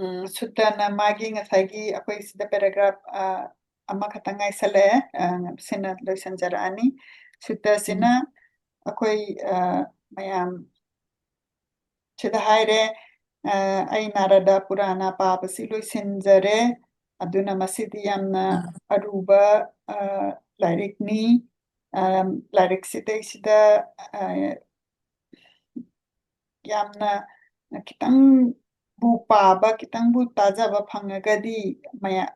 ꯎꯝ, ꯁꯨꯠꯇꯅ ꯃꯥꯒꯤ ꯉꯁꯥꯏꯒꯤ ꯑꯩꯈꯣꯏ ꯁꯤꯗ paragraph, ꯑ, ꯑꯃꯈꯛꯇꯪ ꯉꯥꯏꯁꯜꯂꯛꯑꯦ, ꯑ, ꯁꯤꯅ ꯂꯣꯏꯁꯤꯟꯖꯔꯛꯑꯅꯤ꯫ ꯁꯨꯠꯇꯁꯤꯅ ꯎꯝ꯫ ꯑꯩꯈꯣꯏ, ꯑ, ꯃꯌꯥꯝ ꯁꯤꯗ ꯍꯥꯏꯔꯦ, ꯑ, "ꯑꯩ ꯅꯥꯔꯗ ꯄꯨꯔꯥꯅ ꯄꯥꯕꯁꯤ ꯂꯣꯏꯁꯤꯟꯖꯔꯦ꯫ ꯑꯗꯨꯅ ꯃꯁꯤꯗꯤ ꯌꯥꯝꯅ ꯎꯝ꯫ ꯑꯔꯨꯕ, ꯑ, ꯂꯥꯏꯔꯤꯛꯅꯤ꯫ ꯑ, ꯂꯥꯏꯔꯤꯛꯁꯤꯗꯩꯁꯤꯗ, ꯑ, ꯌꯥꯝꯅ ꯈꯤꯇꯪꯕꯨ ꯄꯥꯕ, ꯈꯤꯇꯪꯕꯨ ꯇꯥꯖꯕ ꯐꯪꯉꯒꯗꯤ ꯃꯌꯥ-,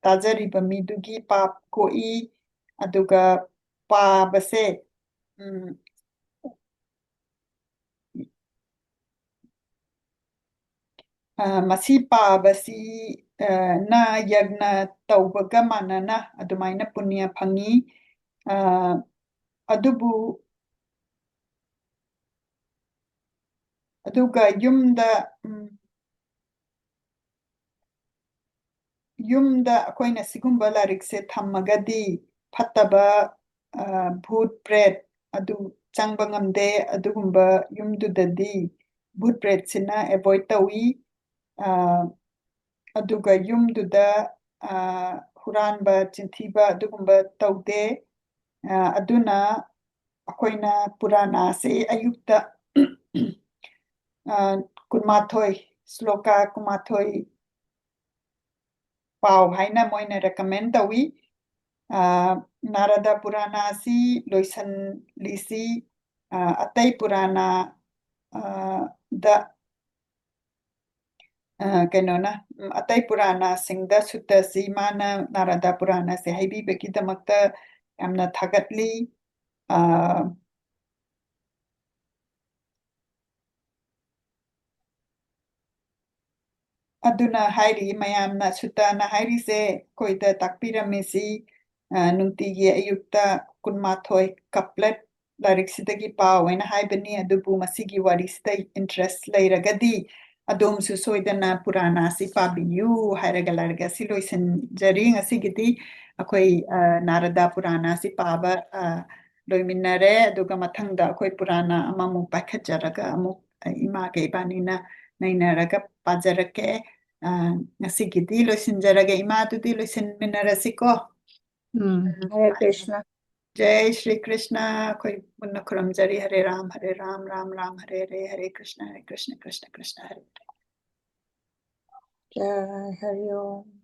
ꯇꯥꯖꯔꯤꯕ ꯃꯤꯗꯨꯒꯤ ꯄꯥꯞ ꯀꯣꯛꯏ꯫ ꯑꯗꯨꯒ ꯄꯥꯕꯁꯦ, ꯎꯝ, ꯑ, ꯃꯁꯤ ꯄꯥꯕꯁꯤ, ꯑ, ꯅ ꯌꯒ꯭ꯅ ꯇꯧꯕꯒ ꯃꯥꯟꯅꯅ ꯑꯗꯨꯃꯥꯏꯅ ꯄꯨꯅ꯭ꯌ ꯐꯪꯉꯤ꯫ ꯑ, ꯑꯗꯨꯕꯨ, ꯑꯗꯨꯒ ꯌꯨꯝꯗ, ꯎꯝ, ꯌꯨꯝꯗ ꯑꯩꯈꯣꯏꯅ ꯁꯤꯒꯨꯝꯕ ꯂꯥꯏꯔꯤꯛꯁꯦ ꯊꯝꯃꯒꯗꯤ ꯐꯠꯇꯕ, ꯑ, ꯚꯨꯠ ꯄ꯭ꯔꯦꯠ ꯑꯗꯨ ꯆꯪꯕ ꯉꯝꯗꯦ꯫ ꯑꯗꯨꯒꯨꯝꯕ ꯌꯨꯝꯗꯨꯗꯗꯤ ꯚꯨꯠ ꯄ꯭ꯔꯦꯠꯁꯤꯅ avoid ꯇꯧꯏ꯫ ꯑ, ꯑꯗꯨꯒ ꯌꯨꯝꯗꯨꯗ, ꯑ, ꯍꯨꯔꯥꯟꯕ, ꯆꯤꯟꯊꯤꯕ ꯑꯗꯨꯒꯨꯝꯕ ꯇꯧꯗꯦ꯫ ꯑ, ꯑꯗꯨꯅ ꯑꯩꯈꯣꯏꯅ ꯄꯨꯔꯥꯅꯥꯁꯦ ꯑꯌꯨꯛꯇ, ꯑ, ꯀꯨꯟꯃꯥꯊꯣꯏ, ꯁ꯭ꯂꯣꯀꯥ ꯀꯨꯟꯃꯥꯊꯣꯏ ꯄꯥꯎ ꯍꯥꯏꯅ ꯃꯣꯏꯅ recommend ꯇꯧꯏ꯫ ꯑ, ꯅꯥꯔꯗ ꯄꯨꯔꯥꯅꯥꯁꯤ ꯂꯣꯏꯁꯤꯜꯂꯤꯁꯤ, ꯑ, ꯑꯇꯩ ꯄꯨꯔꯥꯅꯥ, ꯑ, ꯗ, ꯑ, ꯀꯩꯅꯣꯅ, ꯎꯝ, ꯑꯇꯩ ꯄꯨꯔꯥꯅꯥꯁꯤꯡꯗ ꯁꯨꯠꯇꯁꯤ ꯃꯥꯅ ꯅꯥꯔꯗ ꯄꯨꯔꯥꯅꯥꯁꯦ ꯍꯥꯏꯕꯤꯕꯒꯤꯗꯃꯛꯇ ꯌꯥꯝꯅ ꯊꯥꯒꯠꯂꯤ꯫ ꯑ, ꯑꯗꯨꯅ ꯍꯥꯏꯔꯤ, ꯃꯌꯥꯝꯅ ꯁꯨꯠꯇꯅ ꯍꯥꯏꯔꯤꯁꯦ ꯑꯩꯈꯣꯏꯗ ꯇꯥꯛꯄꯤꯔꯝꯃꯤꯁꯤ, ꯑ, ꯅꯨꯡꯇꯤꯒꯤ ꯑꯌꯨꯛꯇ ꯀꯨꯟꯃꯥꯊꯣꯏ couplet ꯂꯥꯏꯔꯤꯛꯁꯤꯗꯒꯤ ꯄꯥꯎ ꯍꯥꯏꯅ ꯍꯥꯏꯕꯅꯤ꯫ ꯑꯗꯨꯕꯨ ꯃꯁꯤꯒꯤ ꯋꯥꯔꯤꯁꯤꯗ interest ꯂꯩꯔꯒꯗꯤ ꯑꯗꯣꯝꯁꯨ ꯁꯣꯏꯗꯅ ꯄꯨꯔꯥꯅꯥꯁꯤ ꯄꯥꯕꯤꯌꯨ ꯍꯥꯏꯔꯒ ꯂꯥꯏꯔꯤꯛ ꯑꯁꯤ ꯂꯣꯏꯁꯤꯟꯖꯔꯤ꯫ ꯉꯁꯤꯒꯤꯗꯤ ꯑꯩꯈꯣꯏ, ꯑ, ꯅꯥꯔꯗꯥ ꯄꯨꯔꯥꯅꯥꯁꯤ ꯄꯥꯕ, ꯑ, ꯂꯣꯏꯃꯤꯟꯅꯔꯦ꯫ ꯑꯗꯨꯒ ꯃꯊꯪꯗ ꯑꯩꯈꯣꯏ ꯄꯨꯔꯥꯅꯥ ꯑꯃꯃꯨꯛ ꯄꯥꯏꯈꯠꯆꯔꯒ ꯑꯃꯨꯛ, ꯑ, ꯏꯃꯥꯒ ꯏꯕꯥꯅꯤꯅ ꯅꯩꯅꯔꯒ ꯄꯥꯖꯔꯛꯀꯦ꯫ ꯑ, ꯉꯁꯤꯒꯤꯗꯤ ꯂꯣꯏꯁꯤꯟꯖꯔꯒꯦ꯫ ꯏꯃꯥ, ꯑꯗꯨꯗꯤ ꯂꯣꯏꯁꯤꯟꯃꯤꯟꯅꯔꯁꯤꯀꯣ꯫ ꯎꯝ, ꯍꯔꯦ ꯀ꯭ꯔꯤꯁꯅ꯫ ꯖꯩ ꯁ꯭ꯔꯤ ꯀ꯭ꯔꯤꯁꯅ꯫ ꯑꯩꯈꯣꯏ ꯄꯨꯟꯅ ꯈꯨꯔꯨꯝꯖꯔꯤ꯫ ꯍꯔꯦ ꯔꯥꯝ, ꯍꯔꯦ ꯔꯥꯝ, ꯔꯥꯝ ꯔꯥꯝ, ꯍꯔꯦ ꯍꯔꯦ, ꯍꯔꯦ ꯀ꯭ꯔꯤꯁꯅ, ꯍꯔꯦ ꯀ꯭ꯔꯤꯁꯅ, ꯀ꯭ꯔꯤꯁꯅ ꯀ꯭ꯔꯤꯁꯅ, ꯍꯔꯦ ꯍꯔꯦ꯫ ꯖꯩ ꯍꯔꯤ ꯑꯣꯝ꯫